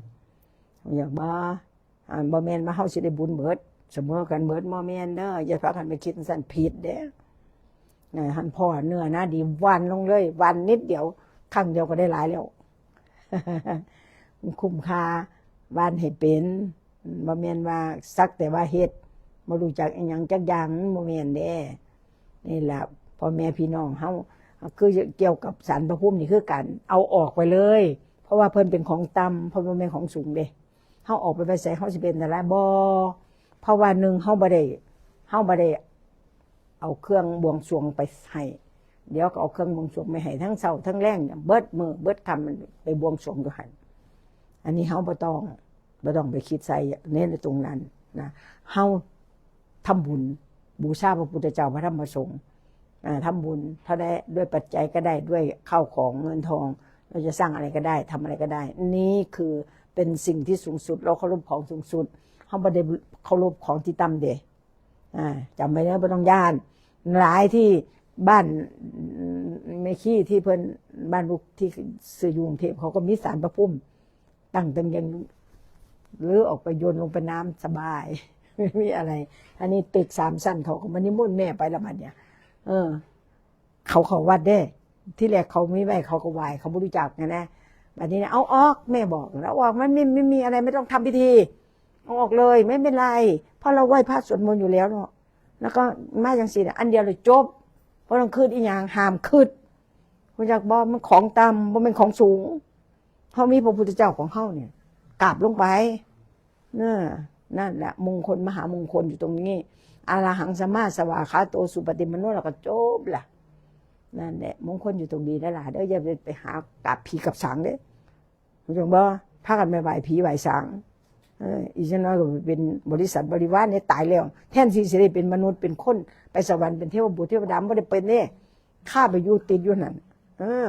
อยากบ่ อ่า บ่แม่นว่าเฮาสิได้บุญเบิด เสมอกันเบิด บ่แม่นเด้อ อย่าพากันไปคิดจั่งซั่น ผิดเด้ นะ หันพ่อเนื้อนาดี หว่านลงเลย หว่านนิดเดียว ครั้งเดียวก็ได้หลายแล้ว คุ้มค่า หว่านให้เป็น บ่แม่นว่าสักแต่ว่าเฮ็ด บ่รู้จักอิหยังจักอย่าง มันบ่แม่นเด้ นี่ล่ะ พ่อแม่พี่น้องเฮา คือเกี่ยวกับศาลพระภูมินี่คือกัน เอาออกไปเลย เพราะว่าเพิ่นเป็นของต่ำ เพิ่นบ่แม่นของสูงเด้ เฮาออกไปไว้ไส เฮาสิเป็นอันตรายบ่ เพราะว่าหนึ่ง เฮาบ่ได้ เฮาบ่ได้เอาเครื่องบวงสรวงไปให้ เดี๋ยวก็เอาเครื่องบวงสรวงไปให้ทั้งเช้าทั้งแลง เบิดมื้อเบิดค่ำมันไปบวงสรวงอยู่หั่น อันนี้เฮาบ่ต้อง บ่ต้องไปคิดใส่ในตรงนั้นนะ เฮาทำบุญบูชาพระพุทธเจ้าพระธรรมพระสงฆ์ อ่า ทำบุญเท่าใด ด้วยปัจจัยก็ได้ ด้วยข้าวของเงินทอง เราจะสร้างอะไรก็ได้ ทำอะไรก็ได้ นี่คือเป็นสิ่งที่สูงสุด เราเคารพของสูงสุด เฮาบ่ได้เคารพของที่ต่ำเด้ อ่า จำไว้เด้อ บ่ต้องย้าน หลายที่บ้านแม่ชีที่เพิ่น บ้านลูกที่ซื้ออยู่กรุงเทพฯ เขาก็มีศาลพระภูมิ ตั้งแต่ยัง หรือออกไปโยนลงไปน้ำสบาย ไม่มีอะไร อันนี้ตึกสามชั้น เขาก็มานิมนต์แม่ไปละบัดเนี่ย เออ เขาเข้าวัดเด้ ที่แรกเขามีไว้ เขาก็ไหว้ เขาบ่รู้จักไงนะ บัดนี้เนี่ย "เอาออก" แม่บอก "เอาออก มันไม่ ไม่มีอะไร ไม่ต้องทำพิธี เอาออกเลย ไม่เป็นไร เพราะเราไหว้พระสวดมนต์อยู่แล้วเนาะ แล้วก็มาจั่งซี้น่ะ อันเดียวเลยจบ บ่ต้องคิดอีหยัง ห้ามคิด รู้จักบ่ มันของต่ำ บ่แม่นของสูง เฮามีพระพุทธเจ้าของเฮาเนี่ย กราบลงไป เออ นั่นแหละ มงคล มหามงคลอยู่ตรงนี้ อะระหังสัมมาสวากขาโต สุปฏิปันโน แล้วก็จบละ นั่นแหละ มงคลอยู่ตรงนี้แล้วล่ะเด้อ อย่าไป ไปหากราบผีกับสางเด้อ รู้จักบ่ พากันไปไหว้ผีไหว้สาง เออ อีกจักหน่อยก็เป็นบริษัทบริวารเนี่ย ตายแล้ว แทนที่สิได้เป็นมนุษย์เป็นคน ไปสวรรค์เป็นเทวบุตรเทวดา บ่ได้เป็นเด้ คาไปอยู่ติดอยู่นั่น เออ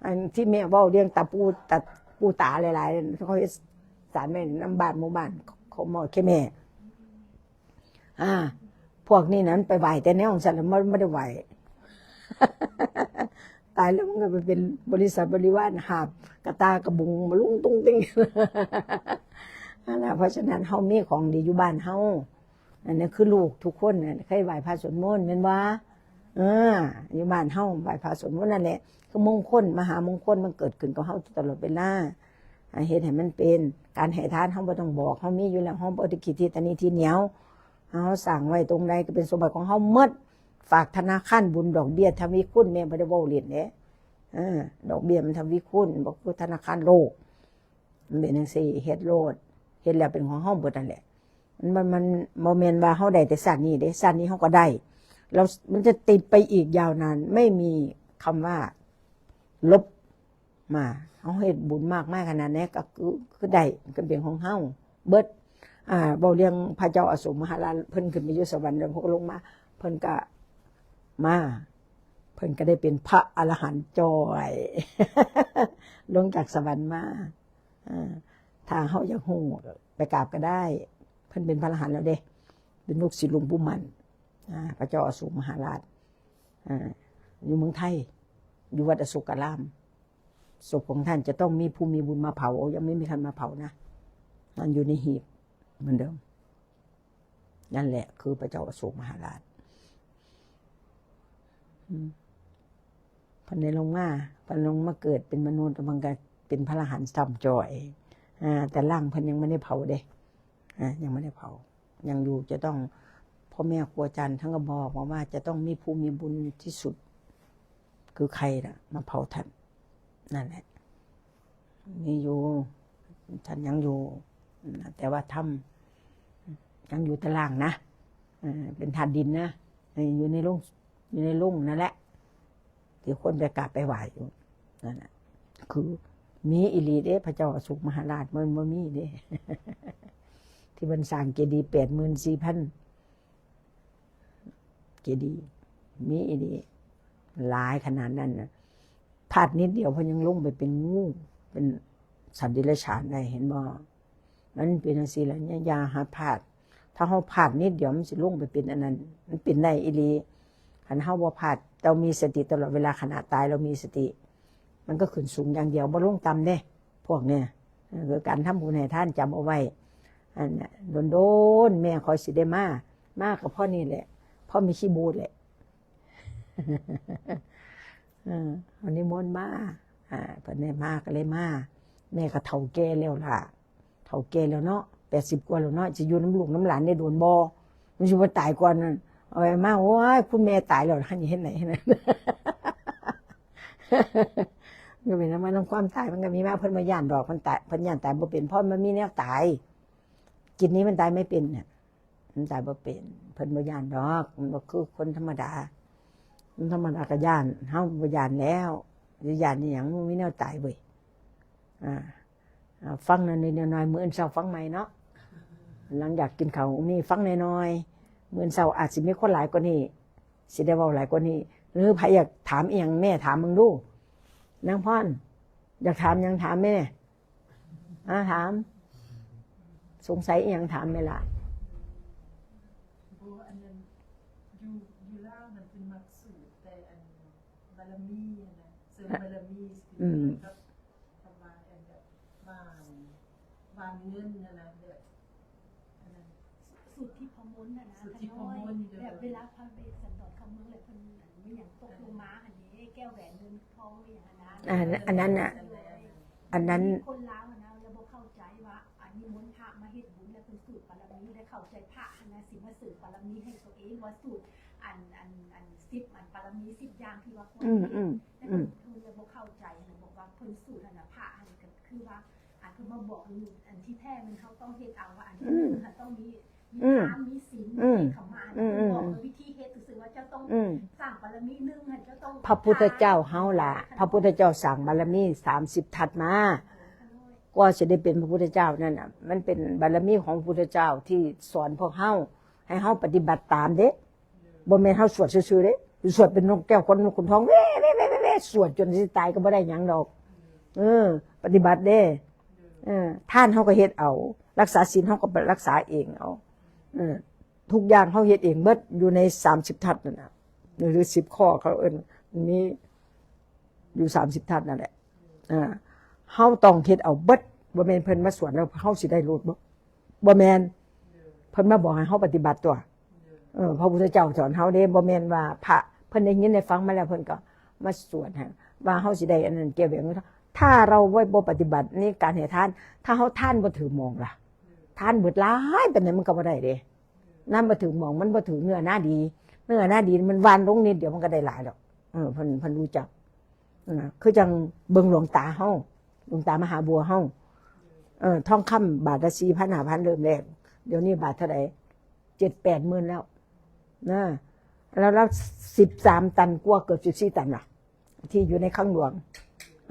อันที่แม่เว้าเรื่องตาปู ตาปูตาหลายๆ เขาเฮ็ดสารแม่นำบ้านหมู่บ้าน เขาหมอแค่แม่ อ่า พวกนี้นั้นไปไหว้แต่แนวของสันแล้วมันไม่ได้ไหว้ ตายแล้วมันก็ไปเป็นบริษัทบริวาร หาบกระตากระบุงมาลุงตุ้งติ้ง นั่นแหละ เพราะฉะนั้นเฮามีของดีอยู่บ้านเฮา อันนี้คือลูกทุกคนน่ะเคยไหว้พระสวดมนต์แม่นบ่ เออ อยู่บ้านเฮาไหว้พระสวดมนต์นั่นแหละ คือมงคล มหามงคลมันเกิดขึ้นกับเฮาตลอดเวลา อ่า เฮ็ดให้มันเป็น การให้ทานเฮาบ่ต้องบอก เฮามีอยู่แล้ว เฮาบ่ได้ขี้ทีตะหนีทีเหนียว เฮาสร้างไว้ตรงใดก็เป็นสมบัติของเฮาหมด ฝากธนาคารบุญดอกเบี้ยทวีคูณ แม่บ่ได้เว้าเล่นเด้ เออ ดอกเบี้ยมันทวีคูณ บ่คือธนาคารโลก มันเป็นจังซี่ เฮ็ดโลด เฮ็ดแล้วเป็นของเฮาเบิดนั่นแหละ มัน มัน มันบ่แม่นว่าเฮาได้แต่ชาตินี้เด้ ชาตินี้เฮาก็ได้ แล้วมันจะติดไปอีกยาวนาน ไม่มีคำว่าลบมา เฮาเฮ็ดบุญมากมายขนาดไหนก็คือ คือได้ ก็เป็นของเฮาเบิด อ่า เว้าเรื่องพระเจ้าอโศกมหาราช เพิ่นขึ้นไปอยู่สวรรค์แล้วเพิ่นก็ลงมา เพิ่นก็มา เพิ่นก็ได้เป็นพระอรหันต์จ่อย ลงจากสวรรค์มา อ่า ถ้าเฮาอยากฮู้ไปกราบก็ได้ เพิ่นเป็นพระอรหันต์แล้วเด้ เป็นลูกศิษย์หลวงปู่มั่น อ่า พระเจ้าอโศกมหาราช อ่า อยู่เมืองไทย อยู่วัดอโศการาม ศพของท่านจะต้องมีผู้มีบุญมาเผา ยังไม่มีใครมาเผานะ นอนอยู่ในหีบเหมือนเดิม นั่นแหละคือพระเจ้าอโศกมหาราช อืม เพิ่นได้ลงมา เพิ่นลงมาเกิดเป็นมนุษย์ มันก็เป็นพระอรหันต์ซ้ำจ่อย อ่า แต่ร่างเพิ่นยังไม่ได้เผาเด้ อ่า ยังไม่ได้เผา ยังอยู่ จะต้อง พ่อแม่ครูอาจารย์ท่านก็บอกมาว่าจะต้องมีผู้มีบุญที่สุด คือใครล่ะ มาเผาท่าน นั่นแหละ มีอยู่ ท่านยังอยู่ แต่ว่าธาตุยังอยู่ตารางนะ เออ เป็นธาตุดินนะ เออ อยู่ในโลง อยู่ในโลงนั่นแหละ ที่คนไปกราบไปไหว้อยู่ นั่นน่ะ คือมีอีหลีเด้ พระเจ้าอโศกมหาราช มันบ่มีเด้ ที่มันสร้างเจดีย์แปดหมื่นสี่พันเจดีย์ มีอีหลี หลายขนาดนั้นน่ะ พลาดนิดเดียวเพิ่นยังลงไปเป็นงู เป็นสัตว์เดรัจฉานได้ เห็นบ่ มันเป็นจังซี่ล่ะ อย่า อย่าหาพลาด ถ้าเฮาพลาดนิดเดียวมันสิลงไปเป็นอันนั้น มันเป็นได้อีหลี คันเฮาบ่พลาด เรามีสติตลอดเวลา ขณะตายเรามีสติ มันก็ขึ้นสูงอย่างเดียว บ่ลงต่ำเด้ พวกเนี่ย เออ คือการทำบุญให้ทาน จำเอาไว้ อันน่ะ โดนๆ แม่ข้อยสิได้มา มาก็เพราะนี่แหละ เพราะมีขี้บูดแหละ เออ วันนี้มนต์มา อ่า เพิ่นได้มาก็เลยมา แม่ก็เฒ่าแก่แล้วล่ะ เฒ่าแก่แล้วเนาะ แปดสิบกว่าแล้วเนาะ สิอยู่นำลูกนำหลานได้โดนบ่ มันสิบ่ตายก่อนนั่น เอาไปมา โอ้ย คุณแม่ตายแล้ว หั่นเห็นไหน เห็นไหน ก็เป็นนำมา นำความตายมันก็มีมา เพิ่นบ่ย้านดอก เพิ่นตาย เพิ่นย้านตายบ่เป็น เพราะมันมีแนวตาย จิตนี้มันตายไม่เป็นน่ะ มันตายบ่เป็น เพิ่นบ่ย้านดอก มันบ่คือคนธรรมดา คนธรรมดาก็ย้าน เฮาบ่ย้านแล้ว สิย้านอีหยัง มันมีแนวตายเว้ย อ่า อ่า ฟังแนวนี้แนวน้อย มื้ออื่นเช้าฟังใหม่เนาะ หลังจากกินข้าวนี่ฟังแนวน้อย มื้ออื่นเช้าอาจสิมีคนหลายกว่านี้ สิได้เว้าหลายกว่านี้ หรือไผอยากถามอีหยังแม่ถามมึงดู นางพร อยากถามหยังถามแม่ อ่า ถาม สงสัยอีหยังถามแม่ล่ะ บ่ อันนั้น อยู่ อยู่ลาวนั่นเพิ่นมักสูตรแต่อันบารมีหั้นนะ เสริมบารมี อืม กับ ประมาณอันแบบหว่าน หว่านเงินหั้นนะ แบบ อันนั้น สูตรทิพย์มนต์น่ะนะ สูตรทิพย์มนต์ ขน้อย เด้อ แบบเวลาพระเวสสันดรเข้าเมืองแล้วเพิ่นอันมีหยังตกลงมาหั่นเด้ แก้วแหวนเงินทองอีหยังหั่นนะ อ่า อันนั้นน่ะ อันนั้น มีคนลาวหั่นนะ แล้วบ่เข้าใจว่าอันนี้มนต์พระมาเฮ็ดบุญแล้วเพิ่นสูตรบารมี แล้วเข้าใจพระหั่นนะสิมาเสริมบารมีให้ตัวเอง ว่าสูตรอัน อัน อันสิบ อันบารมีสิบอย่างที่ว่าคน อืม เฮ็ด อืม แล้ว อืม เพิ่น เพิ่นเลยบ่เข้าใจหั่นนะ บอกว่าเพิ่นสูตรหั่นนะ พระหั่นก็คือว่า อันเพิ่นมาบอกอันนี้ อันที่ พระพุทธเจ้าเฮาล่ะ พระพุทธเจ้าสั่งบารมีสามสิบทัศมา ก็จะได้เป็นพระพุทธเจ้านั่นน่ะ มันเป็นบารมีของพระพุทธเจ้าที่สอนพวกเฮาให้เฮาปฏิบัติตามเด้ บ่แม่นเฮาสวดซื่อๆเด้ สวดเป็นนกแก้วขนนกขนทอง แว่ๆๆๆๆ สวดจนสิตายก็บ่ได้หยังดอก เออ ปฏิบัติเด้ เออ ทานเฮาก็เฮ็ดเอา รักษาศีลเฮาก็รักษาเองเอา เออ ทุกอย่างเฮาเฮ็ดเองเบิด อยู่ในสามสิบทัศนั่นน่ะ หรือสิบข้อเขาเอิ้น มีอยู่สามสิบทัศนั่นแหละ อ่า เฮาต้องเฮ็ดเอาเบิด บ่แม่นเพิ่นมาสวดแล้วเฮาสิได้โลดบ่ บ่แม่น เพิ่นมาบอกให้เฮาปฏิบัติตัว เออ พระพุทธเจ้าสอนเฮาเด้ บ่แม่นว่าพระเพิ่นได้ยินได้ฟังมาแล้วเพิ่นก็มาสวดให้ ว่าเฮาสิได้อันนั้นแก้วแหวนเงินทอง ถ้าเราบ่ บ่ปฏิบัติในการให้ทาน ถ้าเฮาทานบ่ถืกหม่องล่ะ ทานเบิดหลายปานใดมันก็บ่ได้เด้ น้ำบ่ถืกหม่อง มันบ่ถืกเนื้อนาดี เนื้อนาดีมันหว่านลงนิดเดียวมันก็ได้หลายดอก เออ เพิ่น เพิ่นรู้จัก เออ คือจั่งเบิ่งหลวงตาเฮา หลวงตามหาบัวเฮา เออ ทองคำบาทละสี่พัน ห้าพัน เริ่มแรก เดี๋ยวนี้บาทเท่าใด เจ็ดแปดหมื่นแล้ว นะ แล้ว แล้ว สิบสามตันกว่า เกือบสิบสี่ตันล่ะ ที่อยู่ในคลังหลวง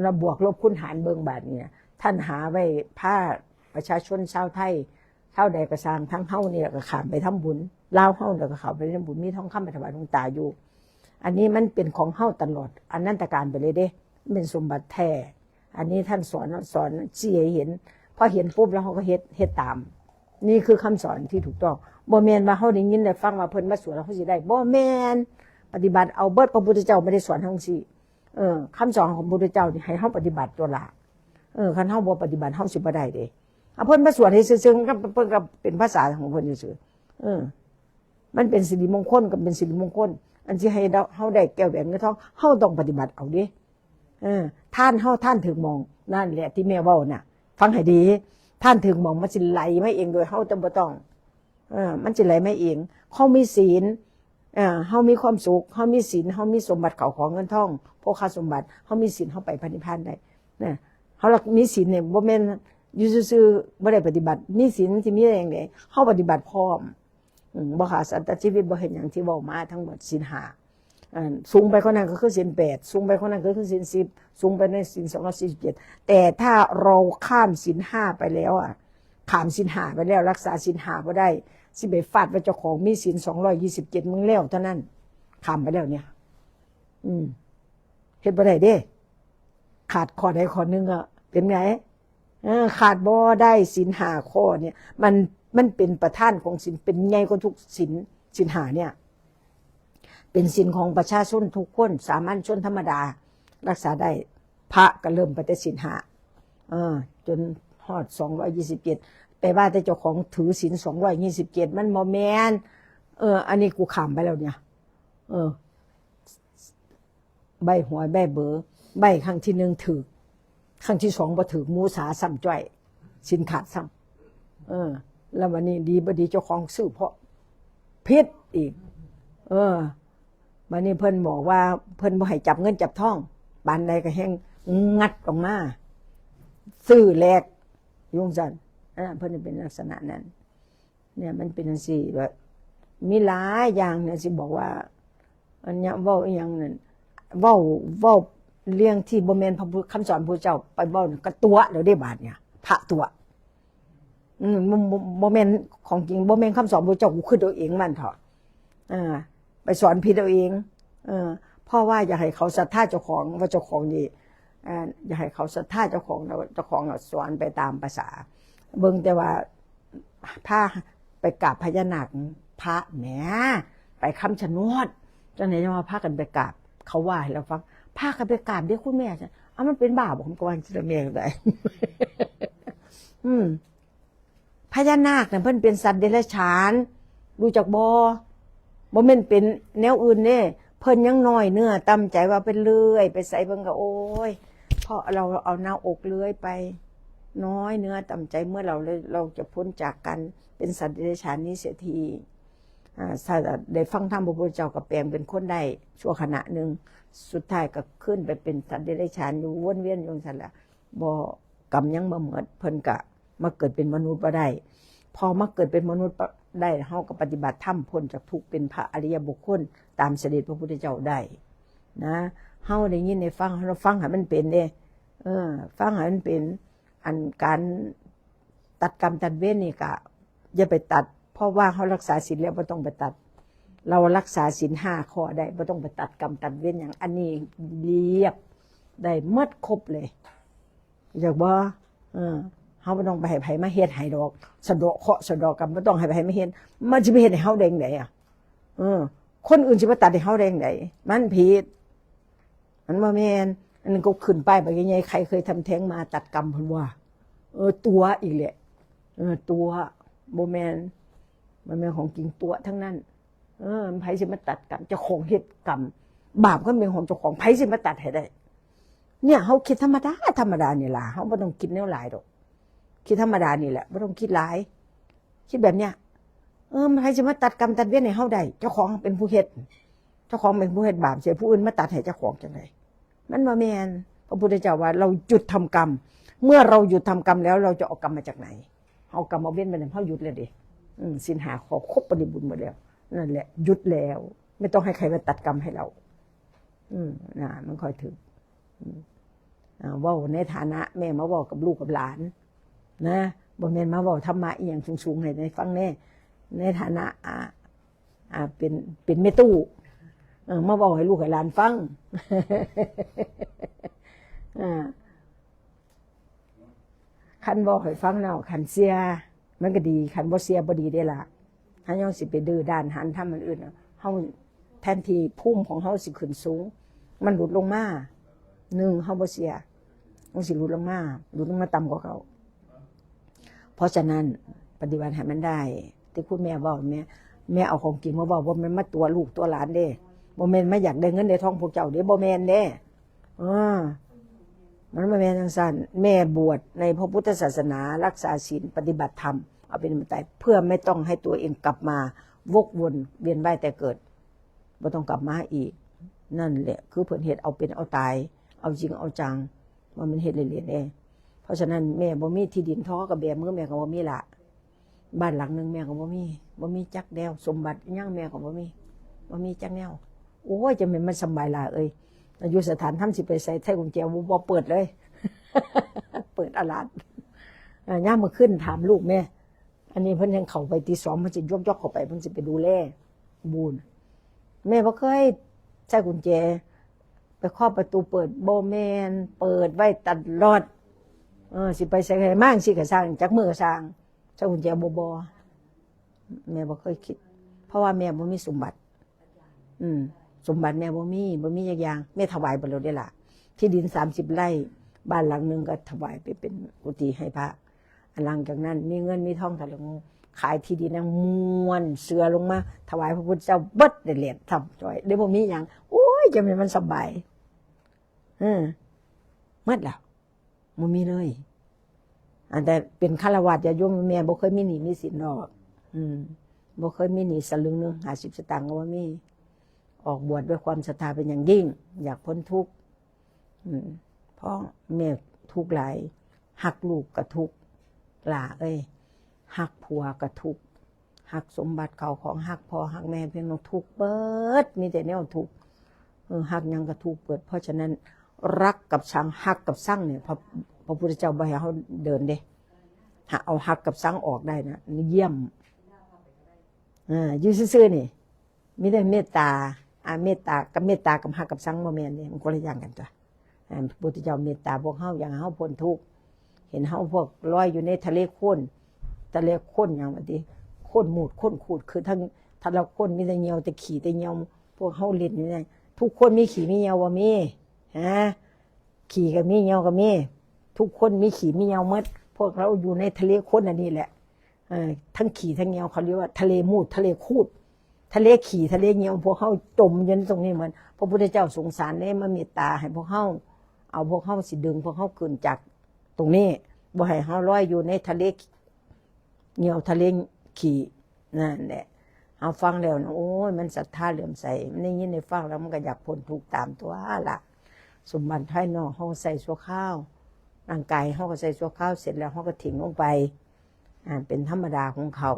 เราบวกลบคูณหารเบิ่งบาทนี่นะ ท่านหาไว้พาประชาชนชาวไทย ชาวใดก็ซ่าง ทั้งเฮานี่แหละก็ข้ามไปทำบุญ ลาวเฮานี่แหละก็เข้าไปทำบุญ มีทองคำไปถวายหลวงตาอยู่ อันนี้มันเป็นของเฮาตลอด อนันตกาลไปเลยเด้ มันเป็นสมบัติแท้ อันนี้ท่านสอน สอน ชี้ให้เห็น พอเห็นปุ๊บแล้วเฮาก็เฮ็ด เฮ็ดตาม นี่คือคำสอนที่ถูกต้อง บ่แม่นว่าเฮาได้ยินได้ฟังว่าเพิ่นมาสวดแล้วเฮาสิได้ บ่แม่น ปฏิบัติเอาเบิด พระพุทธเจ้าไม่ได้สอนทั้งสี่ เออ คำสอนของพระพุทธเจ้านี่ให้เฮาปฏิบัติตัวละ เออ คันเฮาบ่ปฏิบัติเฮาสิบ่ได้เด้ เอาเพิ่นมาสวดให้ซื่อๆ ก็เพิ่นก็เป็นภาษาของเพิ่นซื่อๆ เออ มันเป็นสิริมงคลก็เป็นสิริมงคล อันที่ให้เรา เฮาได้แก้วแหวนเงินทอง เฮาต้องปฏิบัติเอาเด้ เออ ทานเฮาทานถืกหม่อง นั่นแหละที่แม่เว้าน่ะ ฟังให้ดี ทานถืกหม่องมันสิไหลมาเองโดยเฮาจะบ่ต้อง เออ มันสิไหลมาเอง เฮามีศีล เออ เฮามีความสุข เฮามีศีล เฮามีสมบัติเข้าของเงินทอง โภคสมบัติ เฮามีศีล เฮาไปพระนิพพานได้ นะ เฮาละมีศีลเนี่ย บ่แม่นอยู่ซื่อๆ บ่ได้ปฏิบัติ มีศีลสิมีได้จั่งใด เฮาปฏิบัติพร้อม อืม บ่ฆ่าสัตว์ตัดชีวิต บ่เฮ็ดหยังที่เว้ามาทั้งหมดศีลห้า อ่า สูงไปกว่านั้นก็คือศีลแปด สูงไปกว่านั้นก็คือศีลสิบ สูงไปในศีลสองร้อยสี่สิบเจ็ด แต่ถ้าเราข้ามศีลห้าไปแล้วอะ ข้ามศีลห้าไปแล้ว รักษาศีลห้าบ่ได้ สิไปฟาดว่าเจ้าของมีศีลสองร้อยยี่สิบเจ็ด มึงแล้วเท่านั้น ข้ามไปแล้วเนี่ย อืม เฮ็ดบ่ได้เด้ ขาดข้อใดข้อหนึ่งอะ เป็นไง เออ ขาดบ่ได้ศีลห้าข้อเนี่ย มัน มันเป็นประธานของศีล เป็นใหญ่กว่าทุกศีล ศีลห้าเนี่ย เป็นศีลของประชาชนทุกคน สามัญชนธรรมดา รักษาได้ พระก็เริ่มไปแต่ศีลห้า เออ จนฮอดสองร้อยยี่สิบเจ็ด แปลว่าแต่เจ้าของถือศีลสองร้อยยี่สิบเจ็ด มันบ่แม่น เออ อันนี้กูข้ามไปแล้วเนี่ย เออ ใบ้หวยใบ้เบอร์ ใบ้ครั้งที่หนึ่งถืก ครั้งที่สองบ่ถืก หมูสาซ้ำจ้อย ศีลขาดซ้ำ เออ แล้ววันนี้ดีบ่ดีเจ้าของซื้อเพราะผิดอีก เออ วันนี้เพิ่นบอกว่าเพิ่นบ่ให้จับเงินจับทอง ปานใดก็แฮ่งงัดออกมา ซื้อแหลก อยู่จั่งซั้น อ่า เพิ่นเป็นลักษณะนั้น เนี่ยมันเป็นจั่งซี้ แบบ มีหลายอย่างเนี่ยสิบอกว่า อันเนี้ยเว้าอีหยังนั่น เว้า เว้าเรื่องที่บ่แม่นพระพุทธ คำสอนพระพุทธเจ้าไปเว้าเนี่ย ก็ตั๋วแล้วเด้บาดเนี่ย พระตั๋ว อืม บ่ บ่ บ่แม่นของจริง บ่แม่นคำสอนพระพุทธเจ้า กูคิดเอาเองมันเถาะ อ่า ไปสอนผิดเอาเอง เออ เพราะว่าอยากให้เขาศรัทธาเจ้าของ ว่าเจ้าของนี่ อ่า อยากให้เขาศรัทธาเจ้าของ แล้วเจ้าของก็สอนไปตามภาษา เบิ่งแต่ว่า พาไปกราบพญานาค พระแหม ไปคำชะโนด จั่งใด๋จั่งว่าพากันไปกราบ เขาว่าให้เราฟัง พากันไปกราบเด้อคุณแม่ เอามันเป็นบ้าบ่ ผมก็ว่าจั่งซี้แม่ก็ได้ อืม พญานาคน่ะเพิ่นเป็นสัตว์เดรัจฉาน รู้จักบ่ บ่แม่นเป็นแนวอื่นเด้ เพิ่นยังน้อยเนื้อต่ำใจว่าไปเลื่อยไปไส เพิ่นก็ โอ้ย เพราะเราเอาหน้าอกเลื่อยไป น้อยเนื้อต่ำใจ เมื่อเรา เราจะพ้นจากการเป็นสัตว์เดรัจฉานนี้เสียที อ่า ถ้าได้ฟังธรรมพระพุทธเจ้าก็แปลงเป็นคนได้ชั่วขณะหนึ่ง สุดท้ายก็ขึ้นไปเป็นสัตว์เดรัจฉานอยู่วนเวียนอยู่จั่งซั้นล่ะ บ่ กรรมยังบ่หมด เพิ่นก็มาเกิดเป็นมนุษย์บ่ได้ พอมาเกิดเป็นมนุษย์บ่ได้ เฮาก็ปฏิบัติธรรมพ้นจากทุกข์ เป็นพระอริยบุคคล ตามเสด็จพระพุทธเจ้าได้นะ เฮาได้ยินได้ฟัง เฮาฟังให้มันเป็นเด้ เออ ฟังให้มันเป็น อันการตัดกรรมตัดเวรนี่กะ อย่าไปตัด เพราะว่าเฮารักษาศีลแล้วบ่ต้องไปตัด เรารักษาศีลห้าข้อได้ บ่ต้องไปตัดกรรมตัดเวรหยัง อันนี้เรียบได้หมดครบเลย อยากบ่ เออ เฮาบ่ต้องไปให้ไผมาเฮ็ดให้ดอก สะเดาะเคราะห์สะเดาะกรรม บ่ต้องให้ไผมาเฮ็ด มันสิไปเฮ็ดให้เฮาได้จั่งใดอะ เออ คนอื่นสิมาตัดให้เฮาได้จั่งใด มันผิด มันบ่แม่น อันนั้นก็ขึ้นป้ายบักใหญ่ๆ ใครเคยทำแท้งมาตัดกรรมเพิ่นว่า เออ ตั๋วอีกแหละ เออ ตั๋ว บ่แม่น บ่แม่นของจริง ตั๋วทั้งนั้น เออ ไผสิมาตัดกรรม เจ้าของเฮ็ดกรรม บาปก็เป็นของเจ้าของ ไผสิมาตัดให้ได้ เนี่ย เฮาคิดธรรมดา ธรรมดานี่ล่ะ เฮาบ่ต้องคิดแนวหลายดอก คิดธรรมดานี่แหละ บ่ต้องคิดหลาย คิดแบบเนี้ย เออ ไผสิมาตัดกรรมตัดเวรให้เฮาได้ เจ้าของเป็นผู้เฮ็ด เจ้าของเป็นผู้เฮ็ดบาป สิให้ผู้อื่นมาตัดให้เจ้าของจั่งใด มันบ่แม่น พระพุทธเจ้าว่าเราหยุดทำกรรม เมื่อเราหยุดทำกรรมแล้ว เราจะเอากรรมมาจากไหน เอากรรมเอาเวรมาจากไหน เฮาหยุดแล้วเด้ อืม ศีลห้าข้อครบบริบูรณ์หมดแล้ว นั่นแหละ หยุดแล้ว ไม่ต้องให้ใครมาตัดกรรมให้เรา อืม นะ มันค่อยถึง อืม อ่า เว้าในฐานะแม่มาเว้ากับลูกกับหลาน นะ บ่แม่นมาเว้าธรรมะอีหยังสูงๆ ให้ได้ฟังแน่ ในฐานะ อ่า อ่า เป็น เป็นแม่ตู้ เออ มาเว้าให้ลูกให้หลานฟัง อ่า คันเว้าให้ฟังแล้ว คันเชื่อ มันก็ดี คันบ่เชื่อบ่ดีเด้ล่ะ เฮายังสิไปดื้อด้านหันทำอันอื่นน่ะ เฮา แทนที่ภูมิของเฮาสิขึ้นสูง มันหลุดลงมา หนึ่ง เฮาบ่เชื่อ มันสิหลุดลงมา หลุดลงมาต่ำกว่าเก่า เพราะฉะนั้นปฏิบัติให้มันได้ ที่คุณแม่เว้า แม่ แม่เอาของจริงมาเว้า บ่แม่นมาตั๋วลูกตั๋วหลานเด้ บ่แม่นมาอยากได้เงินได้ทองพวกเจ้าเด้ บ่แม่นเด้ เออ มันบ่แม่นจั่งซั้น แม่บวชในพระพุทธศาสนา รักษาศีล ปฏิบัติธรรม เอาเป็นปัจจัย เพื่อไม่ต้องให้ตัวเองกลับมาวกวนเวียนว่ายตายเกิด บ่ต้องกลับมาอีก นั่นแหละ คือเพิ่นเฮ็ดเอาเป็นเอาตาย เอาจริงเอาจัง ว่ามันเฮ็ดเล่นๆเด้ เพราะฉะนั้นแม่บ่มีที่ดินทอกับแบมือ แม่ก็บ่มีละ บ้านหลังหนึ่งแม่ก็บ่มี บ่มีจักแนว สมบัติอิหยังแม่ก็บ่มี บ่มีจักแนว โอ้ย จั่งแม่นมันสำบายหลายเอ้ย อยู่สถานธรรมสิไปไส ไทกุญแจบ่ บ่เปิดเลย เปิดอาหลาด อ่า ยามมื้อคืนถามลูกแม่ อันนี้เพิ่นยังเข้าไปตีสอง เพิ่นสิยกๆเข้าไป เพิ่นสิไปดูแลบูน แม่บ่เคยใช้กุญแจ ไปเคาะประตูเปิด บ่แม่น เปิดไว้ตลอด เออ สิไปไสก็ได้ มาจั่งซี้ก็ซ่าง จักมื้อก็ซ่าง ใช้กุญแจบ่ บ่ แม่บ่เคยคิด เพราะว่าแม่บ่มีสมบัติ อืม สมบัติแม่บ่มี บ่มีจักอย่าง แม่ถวายเบิดแล้วเด้ล่ะ ที่ดินสามสิบไร่ บ้านหลังหนึ่งก็ถวายไปเป็นกุฏิให้พระ หลังจากนั้นมีเงินมีทองเท่าไหร่ ขายที่ดินนางม้วนเสื่อลงมา ถวายพระพุทธเจ้าเบิด ได้เหรียญทำจ่อย ได้บ่มีหยัง โอ้ย จั่งแม่นมันสบาย เออ หมดแล้ว บ่มีเลย อันแต่เป็นฆราวาสญาติโยม แม่บ่เคยมีหนี้มีสินดอก อืม บ่เคยมีหนี้สลึงหนึ่ง ห้าสิบสตางค์ก็บ่มี ออกบวชด้วยความศรัทธาเป็นอย่างยิ่ง อยากพ้นทุกข์ อืม เพราะแม่ทุกข์หลาย ฮักลูกก็ทุกข์ หล้าเอ้ย ฮักผัวก็ทุกข์ ฮักสมบัติเข้าของ ฮักพ่อฮักแม่ เพียงทุกข์เบิด มีแต่แนวทุกข์ เออ ฮักหยังก็ทุกข์เบิด เพราะฉะนั้น รักกับชัง ฮักกับชังเนี่ย พระ พระพุทธเจ้าบ่ให้เฮาเดินเด้ หาเอาฮักกับชังออกได้นะ เยี่ยม อ่า อยู่ซื่อๆนี่ มีแต่เมตตา อ่า เมตตากับ เมตตากับฮักกับชังบ่แม่นเด้ มันคนละอย่างกันจ้ะ อ่า พระพุทธเจ้าเมตตาพวกเฮา อยากให้เฮาพ้นทุกข์ เห็นเฮาพวกลอยอยู่ในทะเลโคลน ทะเลโคลนหยังว่าติ โคลนมูด โคลนขูด คือทั้ง ทะเลโคลนมีแต่เหยี่ยวแต่ขี้แต่เหยี่ยว พวกเฮาเล่นอยู่เนี่ย ทุกคนมีขี้มีเหยี่ยวบ่มี ฮะ ขี้ก็มีเหยี่ยวก็มี ทุกคนมีขี้มีเหยี่ยวหมด พวกเราอยู่ในทะเลโคลนอันนี้แหละ เอ่อ ทั้งขี้ทั้งเหยี่ยว เขาเรียกว่าทะเลมูด ทะเลขูด ทะเลขี้ ทะเลเหยี่ยว พวกเฮาจมอยู่ในตรงนี้หมด พระพุทธเจ้าสงสารเด้ มาเมตตาให้พวกเฮา เอาพวกเฮาสิดึงพวกเฮาขึ้นจากตรงนี้ บ่ให้เฮาลอยอยู่ในทะเลเหยี่ยว ทะเลขี้ นั่นแหละ เฮาฟังแล้วนะ โอ้ย มันศรัทธาเลื่อมใส มันได้ยินได้ฟังแล้วมันก็อยากพ้นทุกข์ตามตัวล่ะ สมบัติภายนอกเฮาใช้ชั่วคราว ร่างกายเฮาก็ใช้ชั่วคราว เสร็จแล้วเฮาก็ทิ้งลงไป อ่า เป็นธรรมดาของเขา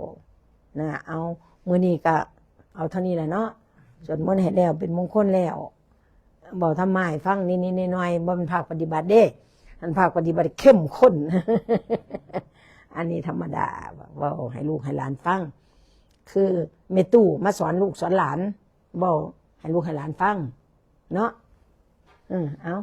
นะ เอา มื้อนี้ก็เอาเท่านี้แหละเนาะ สวดมนต์ให้แล้วเป็นมงคลแล้ว เว้าธรรมะให้ฟังนิดๆหน่อยๆ บ่แม่นภาคปฏิบัติเด้ อันภาคปฏิบัติเข้มข้น อันนี้ธรรมดา เว้าให้ลูกให้หลานฟัง คือแม่ตู้มาสอนลูกสอนหลาน เว้าให้ลูกให้หลานฟัง เนาะ เออ เอา